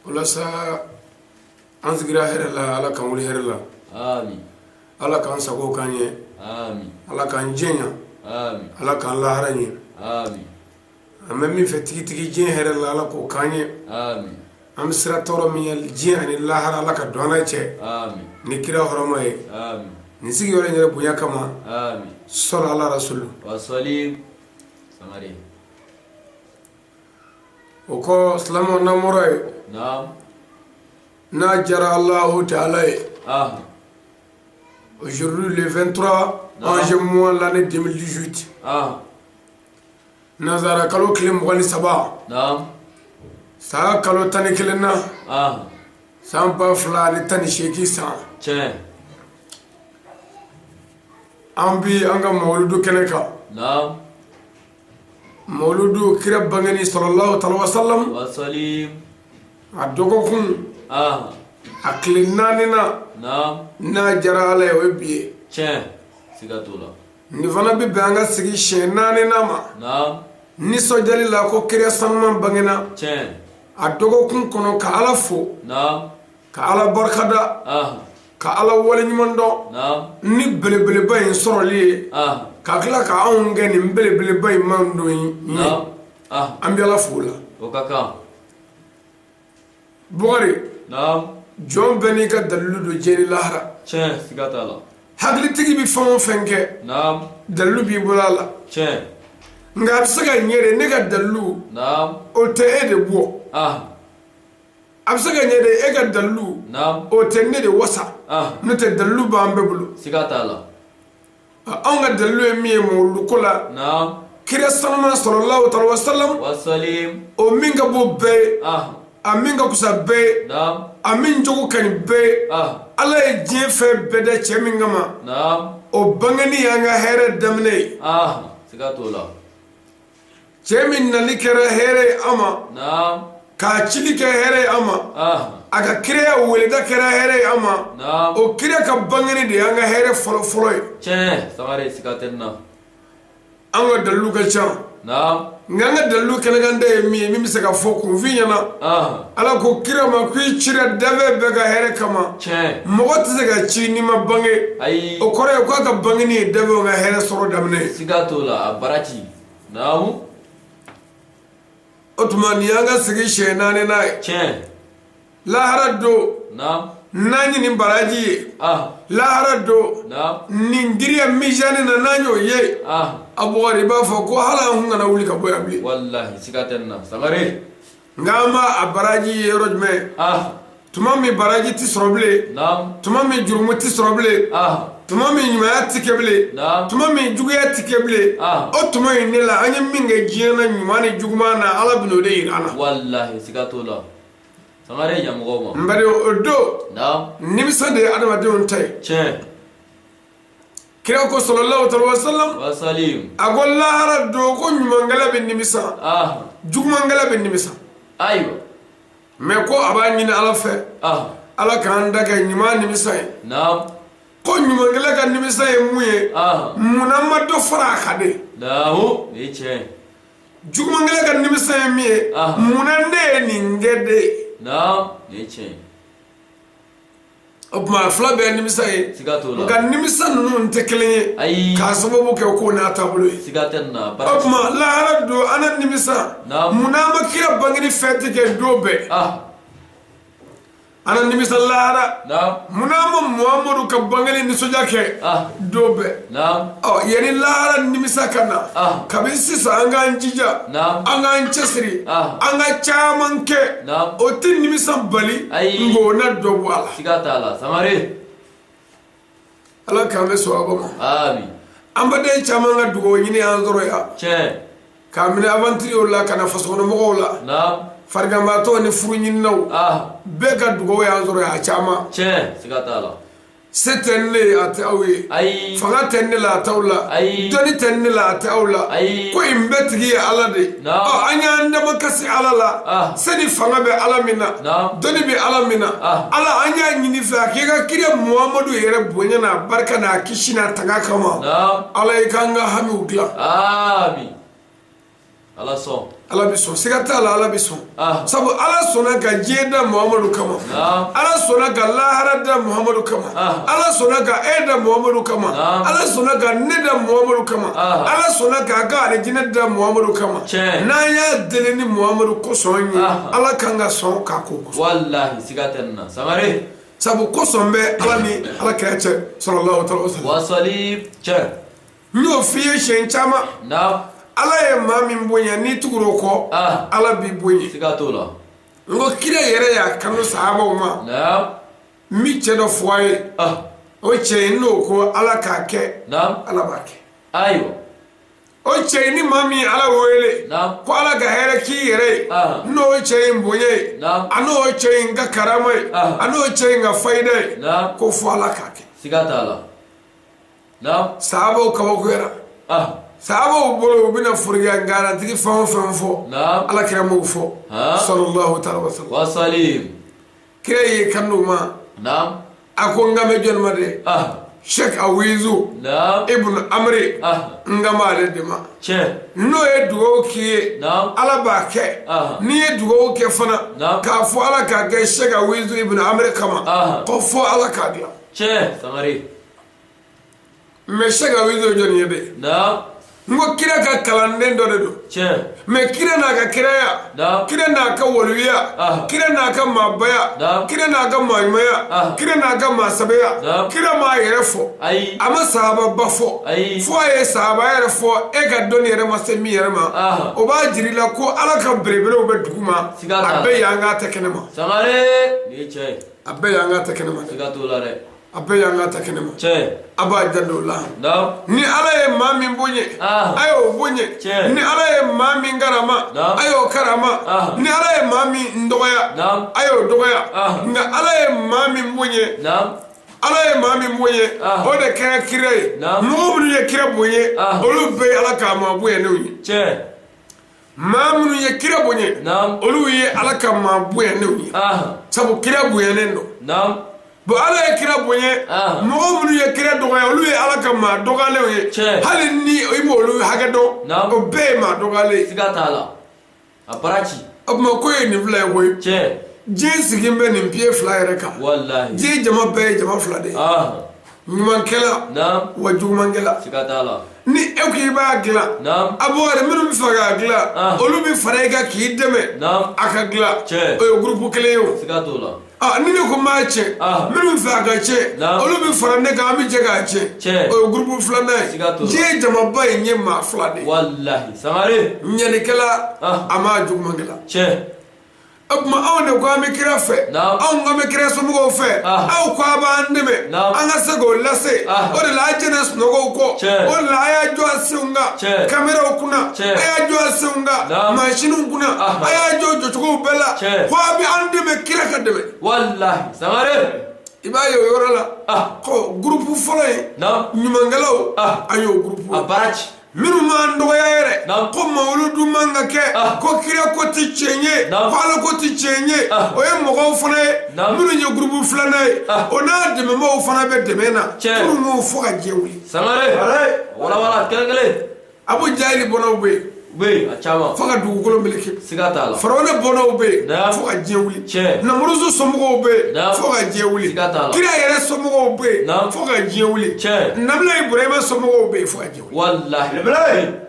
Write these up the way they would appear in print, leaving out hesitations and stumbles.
Walasa an sigira hɛrɛ la, Ala k'an wuli hɛrɛ la. Amin. Ala k'an sago k'an ye. Amin. Ala k'an diɲɛ ɲɛ. Amin. Ala k'an lahara ɲɛ. Amin. An bɛ min fɛ tigitigi diɲɛ hɛrɛ la, Ala k'o k'an ye. Amin. An bɛ siran tɔɔrɔ min ye diɲɛ ani lahara, Ala ka don an n'a cɛ. Amin. Ni kira hɔrɔma ye. Amin. Nin sigiyɔrɔ in yɛrɛ bonya kama. Amin. Sɔli ala rasulu. Wa salim Sangare. O kɔ, silamɛw, n'an bɔra yen, n'a diyara Alahu taala ye, aujourd'hui, le 23 11 mois, l'année 2018, nanzara kalo tile 23, san kalo 11 na, san 2018 san, an bi an ka mawuludu kɛnɛ kan, mawuludu kira bangeni salalahu taala wasalam, Wasalim. a dɔgɔkun a tile naaninan, n'a diyara Ala ye, o ye bi ye. Tiɲɛ, siga t'o la. Nin fana bɛ bɛn an ka sigi siɲɛ naaninan ma nisɔndiyali la ko kira sanuman bangena a dɔgɔkun kɔnɔ, ka Ala fo, ka Ala barikada, ka Ala waleɲuman dɔn ni belebeleba in sɔrɔli ye, ka tila ka anw kɛ nin belebeleba in mantɔn ye. An bɛ Ala fo o la. O ka kan. Bukari, jɔn bɛɛ n'i ka dalilu don diɲɛ ni lahara. Tiɲɛ, siga t'a la. Hakilitigi bɛ fɛn o fɛn kɛ, dalilu b'i bolo a la. Nka a bɛ se ka ɲɛ de, ne ka dalilu, o tɛ e de bɔ. A bɛ se ka ɲɛ de, e ka dalilu, o tɛ ne de wasa. N'o tɛ, dalilu b'an bɛɛ bolo. Siga t'a la. Anw ka dalilu ye min ye mawuludu ko la, kira sanuman salalahu taala wasalam, Wasalim. o min ka bon bɛɛ ye, a min ka kusa bɛɛ ye, a min jogo ka ɲi bɛɛ ye, Ala ye diɲɛ fɛn bɛɛ da cɛ min kama, o bangeni y'an ka hɛrɛ daminɛ ye. Siga t'o la. Cɛ min nali kɛra hɛrɛ ye an ma, k'a cili kɛ hɛrɛ ye an ma, a ka kiraya weleda kɛra hɛrɛ ye an ma, o kira ka bangeni de y'an ka hɛrɛ fɔlɔ fɔlɔ ye. Tiɲɛ, Sangare, siga tɛ nin na. An ka dalilu ka ca, nka an ka dalilu kɛnɛkanda ye min ye, min bɛ se ka fɔ kunfin ɲɛna, Ala ko kira ma ko i cira danfɛn bɛɛ ka hɛrɛ kama. Mɔgɔ tɛ se ka ci n'i ma bange. Ayi. O kɔrɔ ye k'a ka bangeni ye danfɛnw ka hɛrɛ sɔrɔ daminɛ ye. Siga t'o la, a baraji, naamu. O tuma, nin y'an ka sigi siɲɛ naaninan ye. Lahara don, n'an ye nin baraji ye, lahara don, nin giriya mizani na, n'an y'o ye, a Bukari, i b'a fɔ ko hali an kun kana wuli ka bɔ yan bilen. Walahi, siga tɛ nin na, Sangare. Nka an b'a a baraji ye yɔrɔ jumɛn? Tuma min baraji tɛ sɔrɔ bilen, tuma min jurumu tɛ sɔrɔ bilen, tuma min ɲumanya tɛ kɛ bilen, tuma min juguya tɛ kɛ bilen, o tuma in de la, an ye min kɛ diɲɛ na ɲuman ni juguman na, Ala bɛn'o de yira an na. Walahi, siga t'o la, Sangare, ɲɛmɔgɔw ma. N baden, o don, nimisa de ye adamadenw ta ye. Kira ko salalahu taala wasalam, Wasalim. a ko lahara don ko ɲumankɛla bɛ nimisa, jugumankɛla bɛ nimisa. Mais ko a b'a ɲini Ala fɛ, Ala k'an da kɛ ɲuman nimisa ye. Ko ɲumankɛla ka nimisa ye mun ye? Munna n ma dɔ fara a kan de? Naamu, o ye tiɲɛ ye. Jugumankɛla ka nimisa ye min ye? Munna ne ye nin kɛ de? Naamu, o ye tiɲɛ ye. O tuma, fila bɛɛ ye nimisa ye. Siga t'o la. Nka nimisa ninnu tɛ kelen ye. Ayi. K'a sababu kɛ ko n'a taabolo ye. Siga tɛ nin na. O Baraji. tuma, lahara don, an na nimisa. Munna an ma kira bangeni fɛti kɛ don bɛɛ? An na nimisa lahara. Munna an ma Muhamadu ka bangeni nisɔndiya kɛ don bɛɛ? Ɔ, yanni lahara nimisa ka na, kabini sisan an k'an jija, an k'an cɛsiri, an ka caman kɛ. O tɛ nimisa bali. Ayi. Nka o na dɔ bɔ a la. Siga t'a la, Sangare. Ala k'an bɛ sɔn ma. Amin. An baden caman ka dugawu ɲini an sɔrɔ yan, k'a minɛ aventuriers la ka na fasokɔnɔmɔgɔw la, fariganbaatɔ ni furu ɲininaw, bɛɛ ka dugawu y'an sɔrɔ yan, a caman. Tiɲɛ, siga t'a la. Se tɛ ne ye, a tɛ aw ye. Ayi. Fanga tɛ ne la, a t'aw la. Ayi. Dɔnni tɛ ne la, a tɛ aw la. Ayi. Ko in bɛɛ tigi ye Ala de ye. Ɔ, an y'an damakasi Ala la. Se ni fanga bɛ Ala min na, dɔnni bɛ Ala min na, Ala, an y'a ɲini fɛ a k'i ka kira Muhamadu yɛrɛ bonya n'a barika n'a kisi n'a tanga kama, Ala, i k'an ka hamiw dilan. Amin, Ala sɔn. Ala bɛ sɔn, siga t'a la, Ala bɛ sɔn, sabu Ala sɔnna ka diɲɛ da Muhamadu kama, Ala sɔnna ka lahara da Muhamadu kama, Ala sɔnna ka e da Muhamadu kama, Ala sɔnna ka ne da Muhamadu kama, Ala sɔnna k'a ka alijinɛ da Muhamadu kama. N'an y'a deli ni Muhamadu kosɔn ye, Ala kan ka sɔn k'a ko kosɔn. Walahi, siga tɛ nin na, Sangare. Sabu kosɔn bɛ Ala ni Ala kira cɛ, sallallahu alaihi wa sallam. Wasali, tiɲɛ. N y'o f'i ye siɲɛ caman. Ala ye maa min bonya, n'i tugur'o kɔ, Ala b'i bonya. Siga t'o la. N ko kira yɛrɛ y'a kanu sahabaw ma. N bi cɛ dɔ fɔ a ye, o cɛ in n'o ko Ala k'a kɛ, Ala b'a kɛ. Ayiwa. O cɛ in, ni maa min Ala wele ko Ala ka hɛrɛ k'i yɛrɛ ye, n'o cɛ in bonya ye, a n'o cɛ in ka karama ye, a n'o cɛ in ka fayida ye, ko fo Ala k'a kɛ. Siga t'a la. Sahabaw kabakoyara. Sahabaw bolo, u bɛna forokiya garantigi fɛn o fɛn fɔ, Ala kira m'o fɔ, sallallahu taala wa sallam. Kira y'i kanto u ma, a ko n kan bɛ jɔni ma dɛ? Sheikh Awizu ibn Amri, n kan b'ale de ma. N'o ye dugawu k'i ye, Ala b'a kɛ. N'i ye dugawu kɛ fana k'a fɔ Ala k'a kɛ Sheikh Awizu ibn Amri kama, ko fo Ala k'a dilan. Mais Sheikh Awizu ye jɔnni ye dɛ? N ko kira ka kalanden dɔ de don. Mais kira n'a ka kiraya, kira n'a ka waliyuya, kira n'a ka maabaya, kira n'a ka maaɲumanya, kira n'a ka maasɛbɛya, kira m'a yɛrɛ fɔ, a ma sahababa fɔ, fo a ye sahaba yɛrɛ fɔ e ka dɔnni yɛrɛ ma se min yɛrɛ ma. O b'a jira i la ko Ala ka belebelew bɛ dugu ma, a bɛɛ y'an k'a tɛ kɛnɛ ma. A bɛɛ y'an k'a tɛ kɛnɛ ma. A bɛɛ y'an ka ta kɛnɛ ma. A b'a janto o la. Ni Ala ye maa min bonya, a y'o bonya. Ni Ala ye maa min karama, a y'o karama. Ni Ala ye maa min dɔgɔya, a y'o dɔgɔya. Nka Ala ye maa min bonya, Ala ye maa min bonya, o de kɛra kira ye. Mɔgɔ minnu ye kira bonya, olu bɛɛ ye Ala ka maa bonyalenw ye. Maa minnu ye kira bonya, olu ye Ala ka maa bonyalenw ye, sabu kira bonyanen don. Bon, Ala ye kira bonya. Mɔgɔ minnu ye kira dɔgɔya, olu ye Ala ka maa dɔgɔyalenw ye. Hali ni i m'olu hakɛ dɔn, o bɛɛ ye maa dɔgɔyalen ye. Siga t'a la, a bara ci. O tuma ko ye nin fila ye koyi. Diɲɛ sigi bɛ nin pied fila yɛrɛ kan. Diɲɛ jama bɛɛ ye jama fila de ye, ɲumankɛla wa jugumankɛla. Siga t'a la. Ni e ko i b'a dilan, Abubakari, minnu bɛ fɛ k'a dilan, olu bɛ fara i kan k'i dɛmɛ a ka dilan, o ye gurupu kelen ye. O siga t'o la. Ni ne ko n b'a tiɲɛ, minnu fɛ a ka tiɲɛ, olu bɛ fara ne kan, an bɛ jɛ k'a tiɲɛ, o ye gurupu filanan ye. Diɲɛ jamaba in ye maa fila de ye. Walahi, Sangare. Ɲɛnikɛla a maa jugumankɛla. O tuma anw de ko an bɛ kira fɛ, anw ko an bɛ kira somɔgɔw fɛ, aw ko a b'an dɛmɛ an ka se k'o lase. O de la a jɛnna sunɔgɔw kɔ, o de la a y'a jɔ a senw kan kameraw kunna, a y'a jɔ a senw kan masiniw kunna, a y'a jɔ jɔcogow bɛɛ la ko a bɛ an dɛmɛ, kira ka dɛmɛ. Walahi, Sangare. I b'a ye o yɔrɔ la ko gurupu fɔlɔ ye ɲumankɛlaw, an y'o gurupu. A baara ci. Minnu m'an dɔgɔya yɛrɛ ko mawuludu man ka kɛ, ko kira ko tɛ tiɲɛ ye, ko Ala ko tɛ tiɲɛ ye, o ye mɔgɔw fana ye minnu ye gurupu filanan ye. O n'a dɛmɛbaaw fana bɛ dɛmɛ na minnu m'o fɔ ka diɲɛ wuli. Sangare, walawala kelen kelen. Abu Jahili bɔnnaw bɛ yen. U bɛ yen, a caman. Fo ka dugukolo meleke. Siga t'a la. Farawuna bɔnnaw bɛ yen fo ka diɲɛ wuli. Namuruzu somɔgɔw bɛ yen fo ka diɲɛ wuli. Siga t'a la. Kira yɛrɛ somɔgɔw bɛ yen fo ka diɲɛ wuli. Nabila Ibrahima somɔgɔw bɛ yen fo ka diɲɛ wuli. Walahi.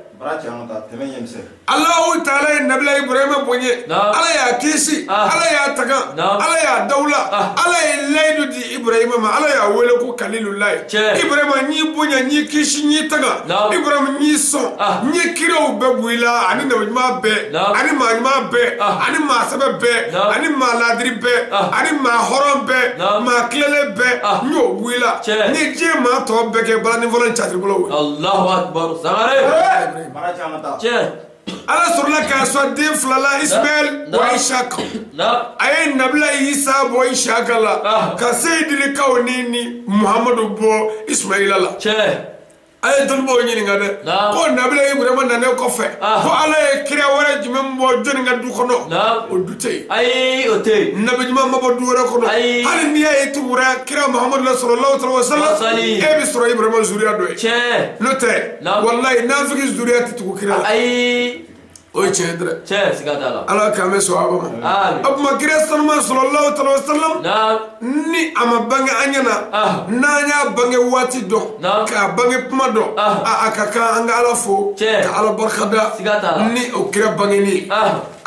Alahu taala ye nabila Ibrahima bonya, Ala y'a kisi, Ala y'a taga, Ala y'a dawula, Ala ye layidu di Ibrahima ma. Ala y'a wele ko kalilulayi. Ibrahima, n y'i bonya, n y'i kisi, n y'i taga. Ibrahima, n y'i sɔn, n ye kiraw bɛɛ bɔ i la, ani nabi ɲuman bɛɛ, ani maa ɲuman bɛɛ, ani maa sɛbɛ bɛɛ, ani maa ladiri bɛɛ, ani maa hɔrɔn bɛɛ, maa tilelen bɛɛ, n y'o bɔ i la. N ye diɲɛ maa tɔ bɛɛ kɛ balaninfɔlɔ ni catiribɔlaw ye. Allahu akbar, Sangare. Ala sɔrɔla k'a sɔn den fila la, Ismaël wa Ishaq. A ye nabila Isa bɔ Ishaq la, ka seyidilikaw ni Muhamadu bɔ Ismaïla la. A ye dɔnnibaw ɲininka dɛ, ko nabila Ibrahima nanen kɔfɛ, ko Ala ye kira wɛrɛ jumɛn bɔ jɔnni ka du kɔnɔ? O du tɛ yen. Ayi, o tɛ yen. Nabi ɲuman ma bɔ du wɛrɛ kɔnɔ. Hali n'i y'a ye tugura kira Muhamadu la sallallahu alaihi wasallam, e bɛ sɔrɔ Ibrahima zuriya dɔ ye. N'o tɛ, walayi, nafigi zuriya tɛ tugu kira la. Ayi. O ye tiɲɛ dɛ. Tiɲɛ, siga t'a la. Ala k'an bɛ sɔn ma. Amin. O tuma, kira sanuma sallallahu alaihi wasallam, Naam. ni a ma bange an ɲɛna, n'an y'a bange waati dɔn, k'a bange kuma dɔn, a ka kan an ka Ala fo, ka Ala barikada Siga t'a la. ni o kira bangeni ye.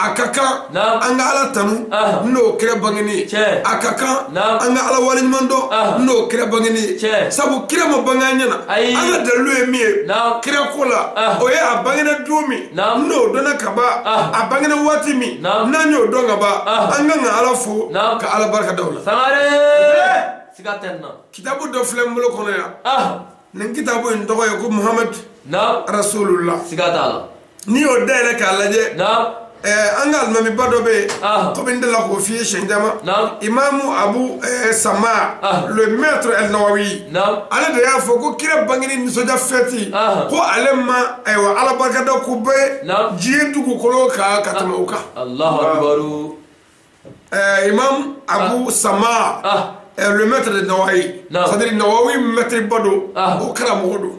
A ka kan an ka Ala tanu n'o kira bangeni ye. A ka kan an ka Ala waleɲuman dɔn n'o kira bangeni ye. Sabu kira ma bange an ɲɛna. Ayi. An ka dalilu ye min ye kira ko la, o ye a bangena don min, n'o dɔnna ka ban, a bangena waati min, n'an y'o dɔn ka ban, an kan ka Ala fo, ka Ala barika da o la. Sangare, siga tɛ nin na. Kitabu dɔ filɛ n bolo kɔnɔ yan. Nin kitabu in tɔgɔ ye ko Muhamad Rasulullah. Siga t'a la. N'i y'o dayɛlɛ k'a lajɛ, an ka alimamiba dɔ bɛ yen, komi n delila k'o f'i ye siɲɛ caman, Imamu Abu Sama, le maître El Nawawi, ale de y'a fɔ ko kira bangeni nisɔndiya fɛti, ko ale ma, ayiwa, Ala barikada ko bɛɛ diɲɛ dugukolo kan ka tɛmɛ o kan. Allahu akbaru. Imam Abu Sama, le maître de Nawawi, c'est-à-dire Nawawi maître ba don, o karamɔgɔ don.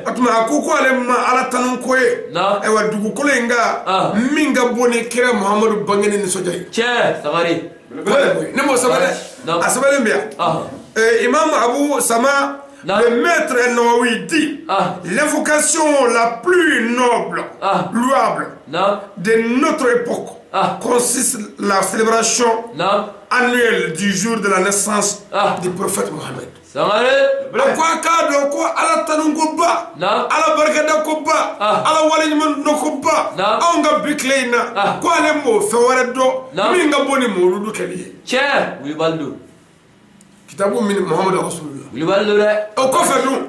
O tuma, a ko ko ale ma Ala tanu ko ye, ayiwa, dugukolo in kan, min ka bon ni kira Muhamadu bangeni nisɔndiya ye. Tiɲɛ, Sangare. Ne m'o sɛbɛn dɛ, a sɛbɛnlen bɛ yan. Imam Abu Sama, le maître El Nawawi dit: l'invocation la plus noble, louable de notre époque consiste la célébration annuelle du jour de la naissance du prophète Mohammed. Sangare. A ko a k'a dɔn ko Ala tanu ko ba, Ala barikada ko ba, Ala waleɲuman dɔn ko ba, anw ka bi tile in na, ko ale m'o fɛn wɛrɛ dɔn min ka bon ni mawuludu kɛli ye. Tiɲɛ, wulibali don. Kitabu min, Muhamadu Rasulullah. Wulibali don dɛ. O kɔfɛ dun,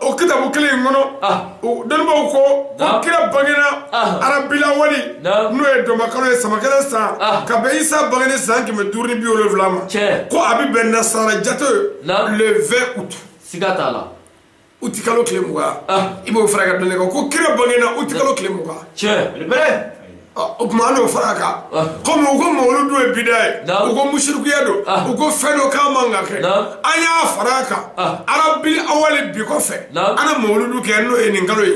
o kitabu kelen in kɔnɔ, o dɔnnibaaw ko ko kira bangena arabilawali, n'o ye dɔnbakalo ye, samakɛlɛ san, ka bɛn Isa bangeni san 570 ma, ko a bɛ bɛn nasara jate le 20 août. Siga t'a la. Uti kalo tile 20. I b'o fara ka dɔnni kan ko kira bangena uti kalo tile 20. Tiɲɛ. O tuma, an n'o fara a kan, komi u ko mawuludu ye bida ye, u ko musirikuya don, u ko fɛn dɔ k'a man ka kɛ, an y'a fara a kan arabil awali bi kɔfɛ, an na mawuludu kɛ, n'o ye nin kalo ye.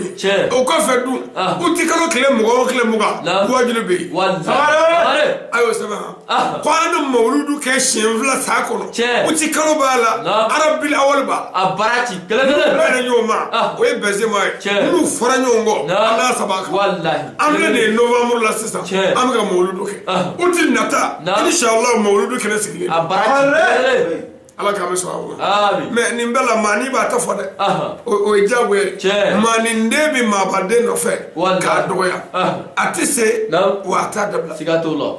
O kɔfɛ dun, uti kalo tile 20 o tile 20, waajuli bɛ yen. Walahi. Sangare. A y'o sɛbɛn han, ko an na mawuludu kɛ siɲɛ 2 san kɔnɔ. Uti kalo b'a la, arabil awali b'a la. A baara ci kelen kelen. Bɛnna ɲɔgɔn ma, o ye Benzema ye. N'u fɔra ɲɔgɔn kɔ, an n'a saba kan. An filɛ nin ye novembre la sisan, an bɛ ka mawuludu kɛ. Uti nata, inshallah, mawuludu kɛnɛ sigilen. A baara ci kelen kelen. Ala k'an bɛ sɔn a ma. Amin. Mais nin bɛɛ la, maa b'a ta fɔ dɛ, o ye diyagoya ye. Maanin den bɛ maabaden nɔfɛ k'a dɔgɔya, a tɛ se wa a t'a dabila. Siga t'o la.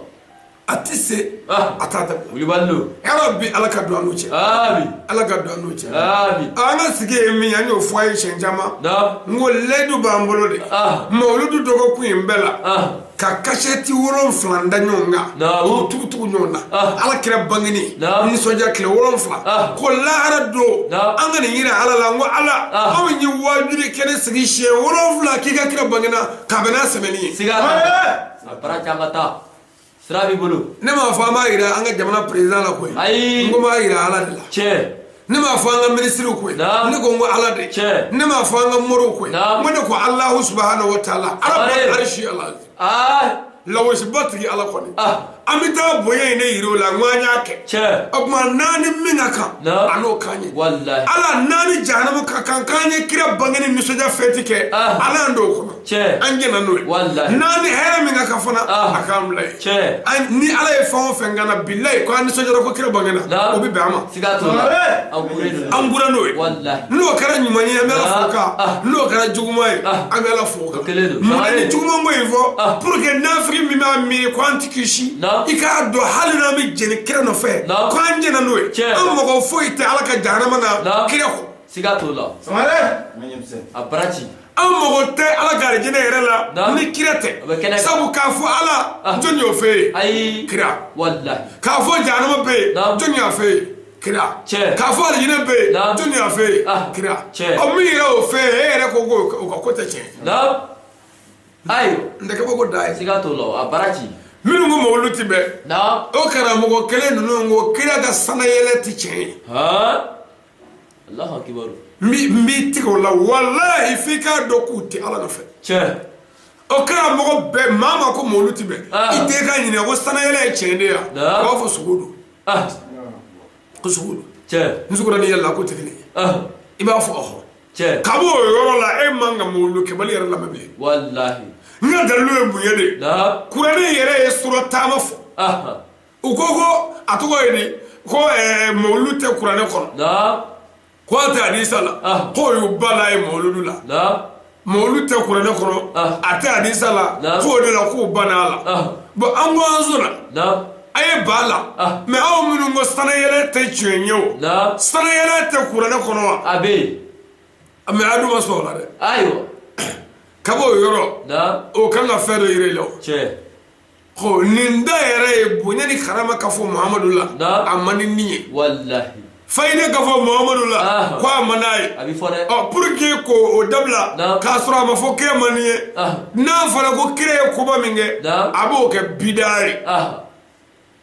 A tɛ se, a t'a dabila. Wulibali don. Yarabi, Ala ka don an n'u cɛ. Amin. Ala ka don an n'u cɛ. Amin. An ka sigi ye min ye, an y'o fɔ a ye siɲɛ caman. N ko layidu b'an bolo de. Mawuludu dɔgɔkun in bɛɛ la, ka kasɛti 7 da ɲɔgɔn kan, k'u tugutugu ɲɔgɔn na, Ala kira bangeni nisɔndiya tile 7, ko lahara don, an ka nin yira Ala la. N ko Ala, anw ye waajuli kɛnɛ sigi siɲɛ 7 k'i ka kira bangena, k'a bɛn n'a sɛmɛni ye. Siga t'a la. A baara ci, an ka taa. Sira b'i bolo. Ne m'a fɔ an b'a yira an ka jamana président la koyi. Ayi. N ko n b'a yira Ala de la. Ne m'a fɔ an ka minisiriw koyi. Ne ko n ko Ala de. Ne m'a fɔ an ka moriw koyi. N ko ne ko Alahu subahana wa taala, Ala bɛ arisi ala lawosiba tigi Ala kɔni. An bɛ taa bonya in de yir'o la. N ko an y'a kɛ. O tuma, naani min ka kan, a n'o k'an ye. Ala, naani jahanama ka kan k'an ye kira bangeni nisɔndiya fɛti kɛ, Ala y'an don o kɔnɔ. An jɛna n'o ye. Naani hɛrɛ min ka kan fana, a k'an bila yen. Ni Ala ye fɛn o fɛn k'an na, bilayi, ko an nisɔndiyara ko kira bangena, o bɛ bɛn an ma. Siga t'o la. An kuren don. An kura n'o ye. N'o kɛra ɲuman ye, an bɛ Ala fo o kan. N'o kɛra juguman ye, an bɛ Ala fo o kan. O kelen don. Mun na ni juguman ko in fɔ? Pour que nafigi min b'a miiri ko an ti kisi, i k'a dɔn hali n'an bɛ jɛni kira nɔfɛ, ko an jɛnna n'o ye, an mɔgɔ foyi tɛ Ala ka jahanama na kira kɔ. Siga t'o la. A bara ci. An mɔgɔ tɛ Ala ka arijinɛ yɛrɛ la ni kira tɛ. O bɛ kɛnɛ kan. Sabu k'a fɔ Ala, jɔn y'o fɛ yen? Ayi. Kira. Walahi. K'a fɔ jahanama bɛ yen, jɔn y'a fɛ yen? Kira. K'a fɔ alijinɛ bɛ yen, jɔn y'a fɛ yen? Kira. Ɔ, min yɛrɛ y'o fɛ yen, e yɛrɛ ko ko o ka ko tɛ tiɲɛ ye. Ayiwa. N tɛ kabako da ye. Siga t'o la, a bara ci. Minnu ko mawulu ti bɛn, o karamɔgɔ kelen ninnu ko kira ka sanayɛlɛ ti tiɲɛ ye. Allahu akibaru. N b'i tigɛ o la, walahi, f'i k'a dɔn k'u tɛ Ala nɔfɛ. O karamɔgɔ bɛɛ maa ma ko mawulu ti bɛn, i tɛ ka ɲininka ko sanayɛlɛ ye tiɲɛ de ye wa? A b'a fɔ sogo don, ko sogo don. N sogo ni yɛlɛla ko tɛ kelen ye. I b'a fɔ ɔhɔ. Ka bɔ o yɔrɔ la, e man ka mawulu kɛbali yɛrɛ lamɛn bilen. Walahi. N ka dalilu ye mun ye de? Kuranɛ yɛrɛ ye sura taama fɔ. U ko a tɔgɔ ye di ko mawulu tɛ kuranɛ kɔnɔ, ko a tɛ hadisa la, k'o y'u ba la ye mawuludu la. Mawulu tɛ kuranɛ kɔnɔ, a tɛ hadisa la, k'o de la k'u banna a la. Bon, an ko an sɔnna, a ye ba la, mais aw minnu ko sanayɛlɛ tɛ tiɲɛ ye, o sanayɛlɛ tɛ kuranɛ kɔnɔ wa? A bɛ yen. Mais a dun ma sɔn o la dɛ. Ayiwa. Ka bɔ o yɔrɔ, o kan ka fɛn dɔ yira i la o. Ko nin da yɛrɛ ye bonya ni karama ka fɔ Muhamadu la, a man di ni ye. Walahi. Fayida ka fɔ Muhamadu la, ko a man d'a ye. A bɛ fɔ dɛ. Ɔ, pour que k'o dabila, k'a sɔrɔ a ma fɔ kira man di ye, n'a fɔra ko kira ye koba min kɛ, a b'o kɛ bida ye.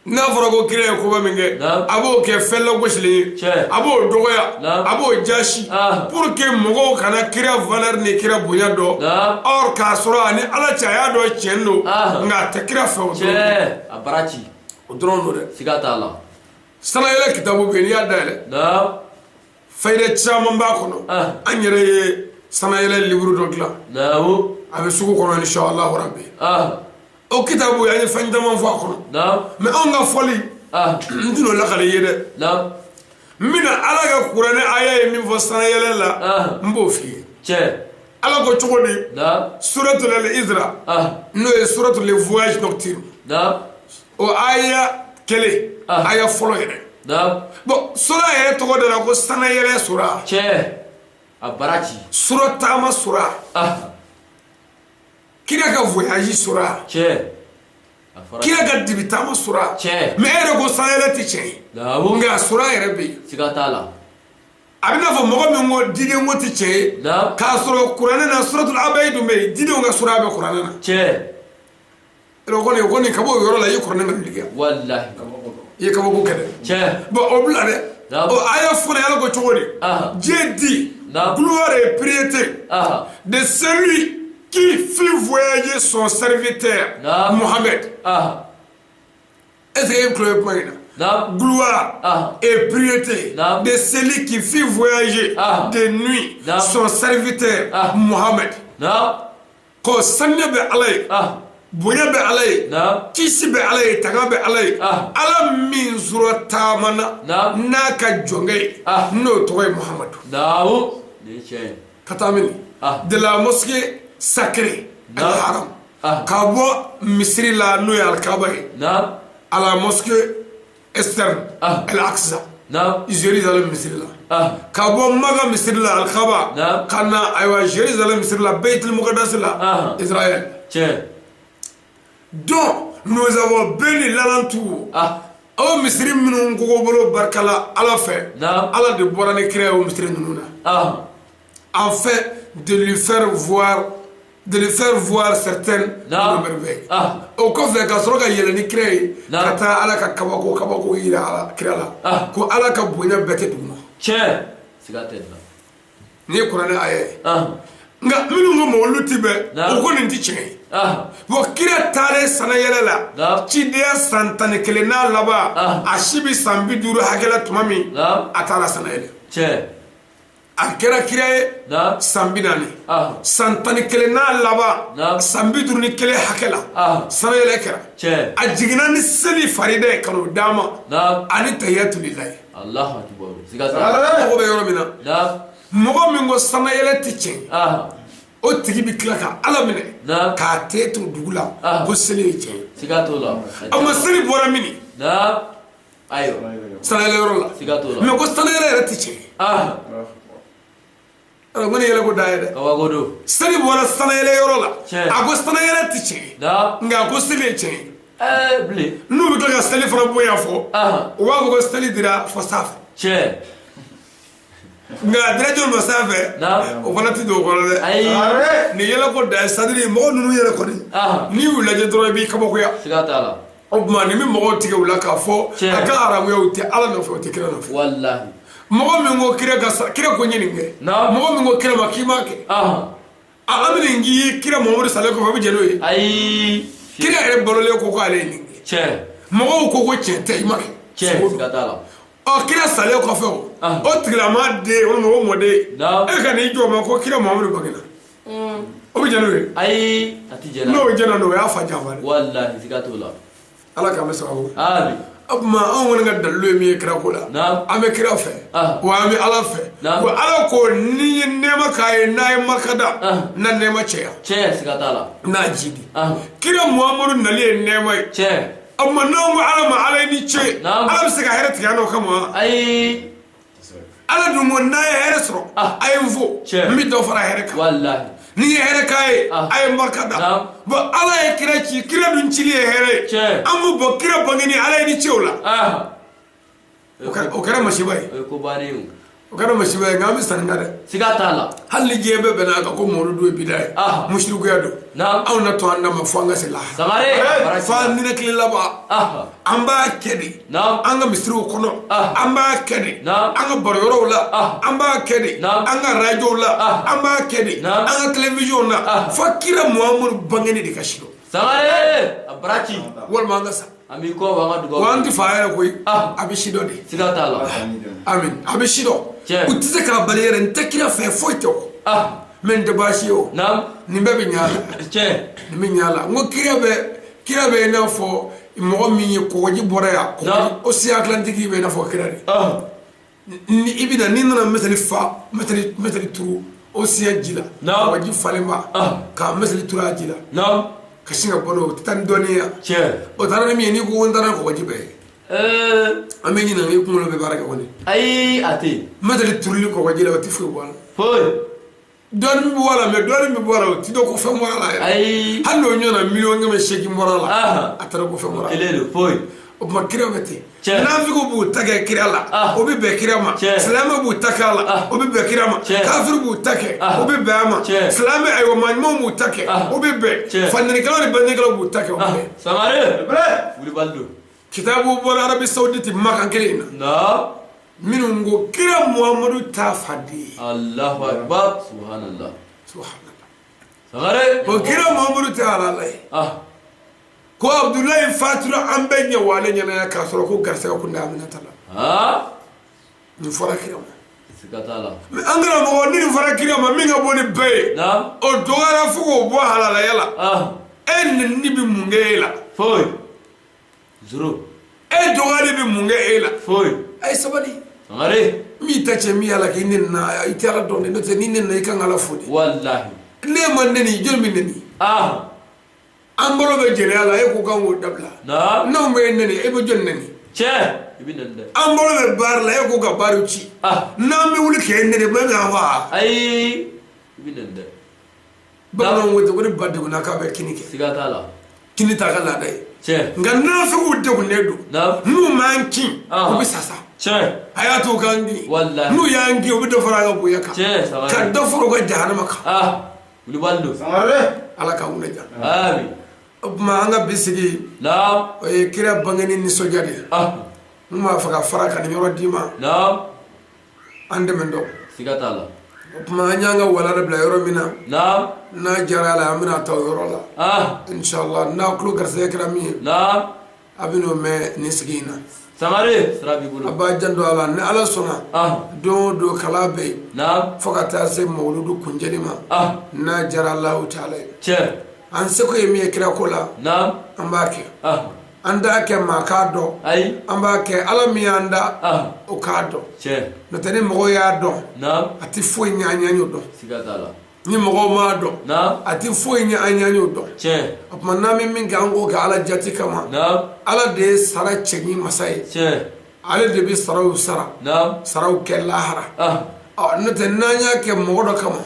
N'a fɔra ko kira ye koba min kɛ, a b'o kɛ fɛn lagosilen ye, a b'o dɔgɔya, a b'o jasi, pour que mɔgɔw kana kira valeur ni kira bonya dɔn. Or k'a sɔrɔ a ni Ala cɛ, a y'a dɔn tiɲɛ don, nka a tɛ kira fɛ o dɔrɔn. A bara ci. O dɔrɔn don dɛ. Siga t'a la. Sanayɛlɛ kitabu bɛ yen, n'i y'a dayɛlɛ, fayida caman b'a kɔnɔ. An yɛrɛ ye sanayɛlɛ livre dɔ dilan, a bɛ sugu kɔnɔ, inshallah rabbi. O kitabu, an ye fɛn caman fɔ a kɔnɔ, mais anw ka fɔli, n tɛn'o lakale i ye dɛ. N bɛna Ala ka kuranɛ aya ye min fɔ sanayɛlɛ la, n b'o f'i ye. Ala ko cogo di? Suratul Isra, n'o ye suratul voyage nocturne, o aya kelen, aya fɔlɔ yɛrɛ. Bon, sura yɛrɛ tɔgɔ de la ko sanayɛlɛ sura. A bara ci. Sura taama sura, kira ka voyage sura, kira ka dibi taama sura. Mais e yɛrɛ ko sanayɛlɛ tɛ tiɲɛ ye, nka sura yɛrɛ bɛ yen. Siga t'a la. A bɛ n'a fɔ mɔgɔ min ko diden ko tɛ tiɲɛ ye, k'a sɔrɔ kuranɛ na suratul abayi dun bɛ yen, didenw ka sura bɛ kuranɛ na. O kɔni ka bɔ o yɔrɔ la, i ye kuranɛ nkalontigiya. Walahi. I ye kabako kɛ dɛ. Bon, o bila dɛ. O aya fɔlɔ, Ala ko cogo di? Dieu dit: gloire et piété de celui qui fit voyager son serviteur Mohamed. Est-ce que e tulo bɛ kuma in na? Gloire et piété de celui qui fit voyager de nuit son serviteur Mohamed. Ko saniya bɛ Ala ye, bonya bɛ Ala ye, kisi bɛ Ala ye, tanga bɛ Ala ye, Ala min sura taamana n'a ka jɔnkɛ ye, n'o tɔgɔ ye Muhamadu. Ka taa mini? De la mosquée sacrée al-Haram, ka bɔ misiri la n'o ye Alikaba ye, à la mosquée externe Al-Aqsa, Jérusalem misiri la, ka bɔ Maka misiri la Alikaba, ka na ayiwa Jérusalem misiri la, Beitul Muqaddas la, Israël. Donc nous avons béni l'alentour. O misiri minnu kogobolo barikala Ala fɛ, Ala de bɔra ni kira ye o misiri ninnu na, afin de lui faire voir certaines de nos merveilles. O kɔfɛ, ka sɔrɔ ka yɛlɛ ni kira ye ka taa Ala ka kabako kabako yira ala kira la, ko Ala ka bonya bɛɛ tɛ duguma. Nin ye kuranɛ aya ye. Nka minnu ko mawulu ti bɛn, o ko nin ti tiɲɛ ye. Bon, kira taalen sanayɛlɛ la, cidenya san 11 n'a laban, a si bɛ san 50 hakɛ la tuma min, a taara sanayɛlɛ. A kɛra kira ye san 40, san 11 n'a laban, san 51 hakɛ la, sanayɛlɛ kɛra. A jiginna ni seli farida ye ka n'o d'a ma, ani tahiyatulilayi. Mɔgɔ bɛ yɔrɔ min na, mɔgɔ min ko sanayɛlɛ tɛ tiɲɛ, o tigi bɛ tila ka Ala minɛ k'a tɛ to dugu la ko seli ye tiɲɛ. A ma seli bɔra min sanayɛlɛ yɔrɔ la, mais ko sanayɛlɛ yɛrɛ tɛ tiɲɛ. Ko ni yɛlɛ ko da ye dɛ. Seli bɔra sanayɛlɛ yɔrɔ la, a ko sanayɛlɛ tɛ tiɲɛ, nka a ko seli ye tiɲɛ ye. N'u bɛ tila ka seli fana bonya fɔ, u b'a fɔ ko seli dira fɔ sanfɛ, nka a dira jɔn ma sanfɛ, o fana tɛ don o kɔnɔ dɛ. Nin yɛlɛ ko da ye, c'est-à-dire mɔgɔ ninnu yɛrɛ kɔni, n'i y'u lajɛ dɔrɔn, i b'i kabakoya. O tuma nin bɛ mɔgɔw tigɛ u la k'a fɔ a ka haramuya, u tɛ Ala nɔfɛ, u tɛ kira nɔfɛ. Mɔgɔ min ko kira ka kira ko ɲini kɛ, mɔgɔ min ko kira ma k'i m'a kɛ. An bɛ nin k'i ye kira Muhamadu salen kɔfɛ, a bɛ jɛn n'o ye? Ayi. Kira yɛrɛ balolen ko k'ale ye nin kɛ. Mɔgɔw ko ko tiɲɛ tɛ, i ma kɛ. Tiɲɛ, siga t'a la. Ɔ, kira salen kɔfɛ, o tigilamaa den walima o mɔden, e ka n'i jɔ o ma ko kira Muhamadu bangena, o bɛ jɛn n'o ye? Ayi, a tɛ jɛn. N'o jɛnna n'o, o y'a fa janfa dɛ. Walahi, siga t'o la. Ala k'an bɛ sababu. Amin. O tuma, anw kɔni ka dalilu ye min ye kira ko la, an bɛ kira fɛ, wa an bɛ Ala fɛ, wa Ala ko ni ye nɛɛma k'a ye, n'a ye barika da, na nɛɛma cɛya. Tiɲɛ, siga t'a la. N'a jidi, kira Muhamadu nali ye nɛɛma ye. O tuma, n'anw ko Ala ma Ala ye ni ce, Ala bɛ se ka hɛrɛ tigɛ an n'o kama wa? Ayi. Ala dun ko n'a ye hɛrɛ sɔrɔ, a ye n fo, n bɛ dɔ fara hɛrɛ kan. Walahi. N'i ye hɛrɛ k'a ye, a ye n barika da. Bon, Ala ye kira ci, kira dun cili ye hɛrɛ ye. An ko bon, kira bangeni, Ala ye ni ce o la. O kɛra masiba ye. O ye ko bannen ye o. O kɛra masiba ye, nka an bɛ sanni kan dɛ. Siga t'a la. Hali ni diɲɛ bɛɛ bɛnna a kan ko mawuludu ye bida ye, musirikuya don, anw na to an na ma fo an ka se lahara. Sangare. Fo an ninakili laban. An b'a kɛ de an ka misiriw kɔnɔ, an b'a kɛ de an ka baroyɔrɔw la, an b'a kɛ de an ka arajow la, an b'a kɛ de an ka télévision na, fo kira Muhamadu bangeni de ka sidɔn. Sangare, a baraji. Walima an ka sa. An b'i kɔ, an ka dugawu. Wa an tɛ fa yɛrɛ koyi, a bɛ sidɔn de. Siga t'a la. Amin, a bɛ sidɔn. U tɛ se k'a bali yɛrɛ, n tɛ kira fɛ, foyi tɛ o. Mais n tɛ baasi ye o. Nin bɛɛ bɛ ɲɛ a la. Nin bɛ ɲɛ a la. N ko kira bɛ i n'a fɔ mɔgɔ min ye kɔgɔji bɔra yan, océan Atlantique bɛ i n'a fɔ kira de. Ni i bɛna, n'i nana mɛtɛrɛ fa, mɛtɛrɛ turu océan ji la, kɔgɔji falenba, ka mɛtɛrɛ turu a ji la, ka sin ka bɔ n'o ye, o tɛ taa ni dɔɔnin ye. O taara ni min ye, n'i ko n taara kɔgɔji bɛɛ ye, an bɛ ɲinɛ i kunkolo bɛ baara kɛ kɔni. Ayi, a tɛ yen. Mɛtɛrɛ turuli kɔgɔji la, o tɛ foyi bɔ a la. Foyi. Dɔɔnin bɛ bɔ a la, mais dɔɔnin bɛ bɔ a la, o tɛ dɔn ko fɛn bɔra a la yɛrɛ. Ayi. Hali n'o ɲɔgɔnna 800,000,000 bɔra a la, a taara ko fɛn bɔra a la. Kelen don, foyi. O tuma, kira bɛ ten. Nafigiw b'u ta kɛ kira la, o bɛ bɛn kira ma. Silamɛ b'u ta kɛ a la, o bɛ bɛn kira ma. Kafiri b'u ta kɛ, o bɛ bɛn a ma. Silamɛ, ayiwa, maa ɲumanw b'u ta kɛ, o bɛ bɛn. Fanɛnikɛlaw ni banɛnikɛlaw b'u ta kɛ, o bɛ bɛn. Sangare, wulibali don. Kitabu bɔra Arabie Saoudite Makan kelen in na, minnu ko kira Muhamadu t'a fa den ye. Allahu akbar, subhanallah. Subhanallah. Sangare. Ko kira Muhamadu tɛ halala ye. Ko Abudulayi fatura an bɛɛ ɲɛ wa ale ɲɛna yan, k'a sɔrɔ ko garisɛgɛ kun tɛ Aminata la. Nin fɔra kira ma. Siga t'a la. Mais an karamɔgɔ, ni nin fɔra kira ma, min ka bon ni bɛɛ ye, o dɔgɔyara fo k'o bɔ halalaya la. E nɛnini bɛ mun kɛ e la? Foyi. Zéro. E dɔgɔyali bɛ mun kɛ e la? Foyi. A ye sabali. Sangare. N b'i ta cɛ min y'a la k'i nɛnina, i tɛ Ala dɔn dɛ, n'o tɛ n'i nɛnina, i kan ka Ala fo de. Walahi. Ne ma nɛni, jɔn bɛ nɛni? An bolo bɛ jɛnɛya la, e ko k'an k'o dabila. N'anw bɛ e nɛni, e bɛ jɔn nɛni? Tiɲɛ, i bɛ nɛni dɛ. An bolo bɛ baara la, e ko ka baaraw ci. N'an bɛ wuli k'e nɛni, bɛɛ bɛ an fa. Ayi, i bɛ nɛni dɛ. Bamananw ko ten ko ni ba degunna, k'a bɛ kini kɛ. Siga t'a la. Kini t'a ka laada ye. Tiɲɛ. Nka nafigiw degunnen don. N'u m'an kin, u bɛ sa sa. Tiɲɛ. A y'a to u k'an kin. Walahi. N'u y'an kin, u bɛ dɔ fara an ka bonya kan. Tiɲɛ. Ka dɔ fara u ka jahanama kan. Wulibali don. Sangare. Ala k'an kunna diya. Amin. O tuma, an ka bi sigi, o ye kira bangeni nisɔndiya de ye. N b'a fɛ ka fara ka nin yɔrɔ d'i ma. An dɛmɛ dɔn. Siga t'a la. O tuma, an y'an ka walanda bila yɔrɔ min na, n'a diyara a la, an bɛna ta o yɔrɔ la. Inshallah, n'a tulo garisɛgɛ kɛra min ye, a bɛ n'o mɛn nin sigi in na. Sangare, sira b'i bolo. A b'a janto a la, ni Ala sɔnna, don o don kalan bɛ yen fo ka taa se mawuludu kuncɛli ma, n'a diyara Alahu taala ye. An seko ye min ye kirako la, an b'a kɛ. An t'a kɛ maa k'a dɔn. Ayi. An b'a kɛ Ala min y'an da, o k'a dɔn. N'o tɛ, ni mɔgɔw y'a dɔn, a tɛ foyi ɲɛ an ye, an y'o dɔn. Siga t'a la. Ni mɔgɔw m'a dɔn, a tɛ foyi ɲɛ an ye, an y'o dɔn. O tuma, n'an bɛ min kɛ, an k'o kɛ Ala jati kama. Ala de ye sara cɛɲi masa ye. Ale de bɛ saraw sara, saraw kɛ lahara. Ɔ, n'o tɛ, n'an y'a kɛ mɔgɔ dɔ kama,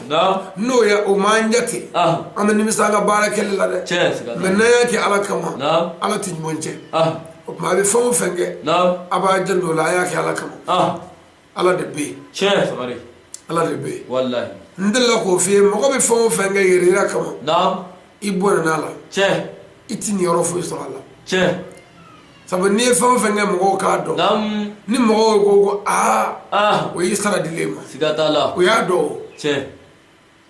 n'o ye o m'an jate, an bɛ nimisa an ka baara kɛli la dɛ. Mais n'an y'a kɛ Ala kama, Ala tɛ ɲuman cɛ. O tuma, a bɛ fɛn o fɛn kɛ, a b'a janto o la, a y'a kɛ Ala kama. Ala de bɛ yen. Tiɲɛ, Sangare. Ala de bɛ yen. Walahi. N delila k'o f'i ye, mɔgɔ bɛ fɛn o fɛn kɛ yɛrɛ yira kama, i bɔnɛna a la. I ti niyɔrɔ foyi sɔrɔ a la. Sabu n'i ye fɛn o fɛn kɛ mɔgɔw k'a dɔn, ni mɔgɔw ko aa, o y'i sara dilen ma. Siga t'a la. O y'a dɔn o. Tiɲɛ.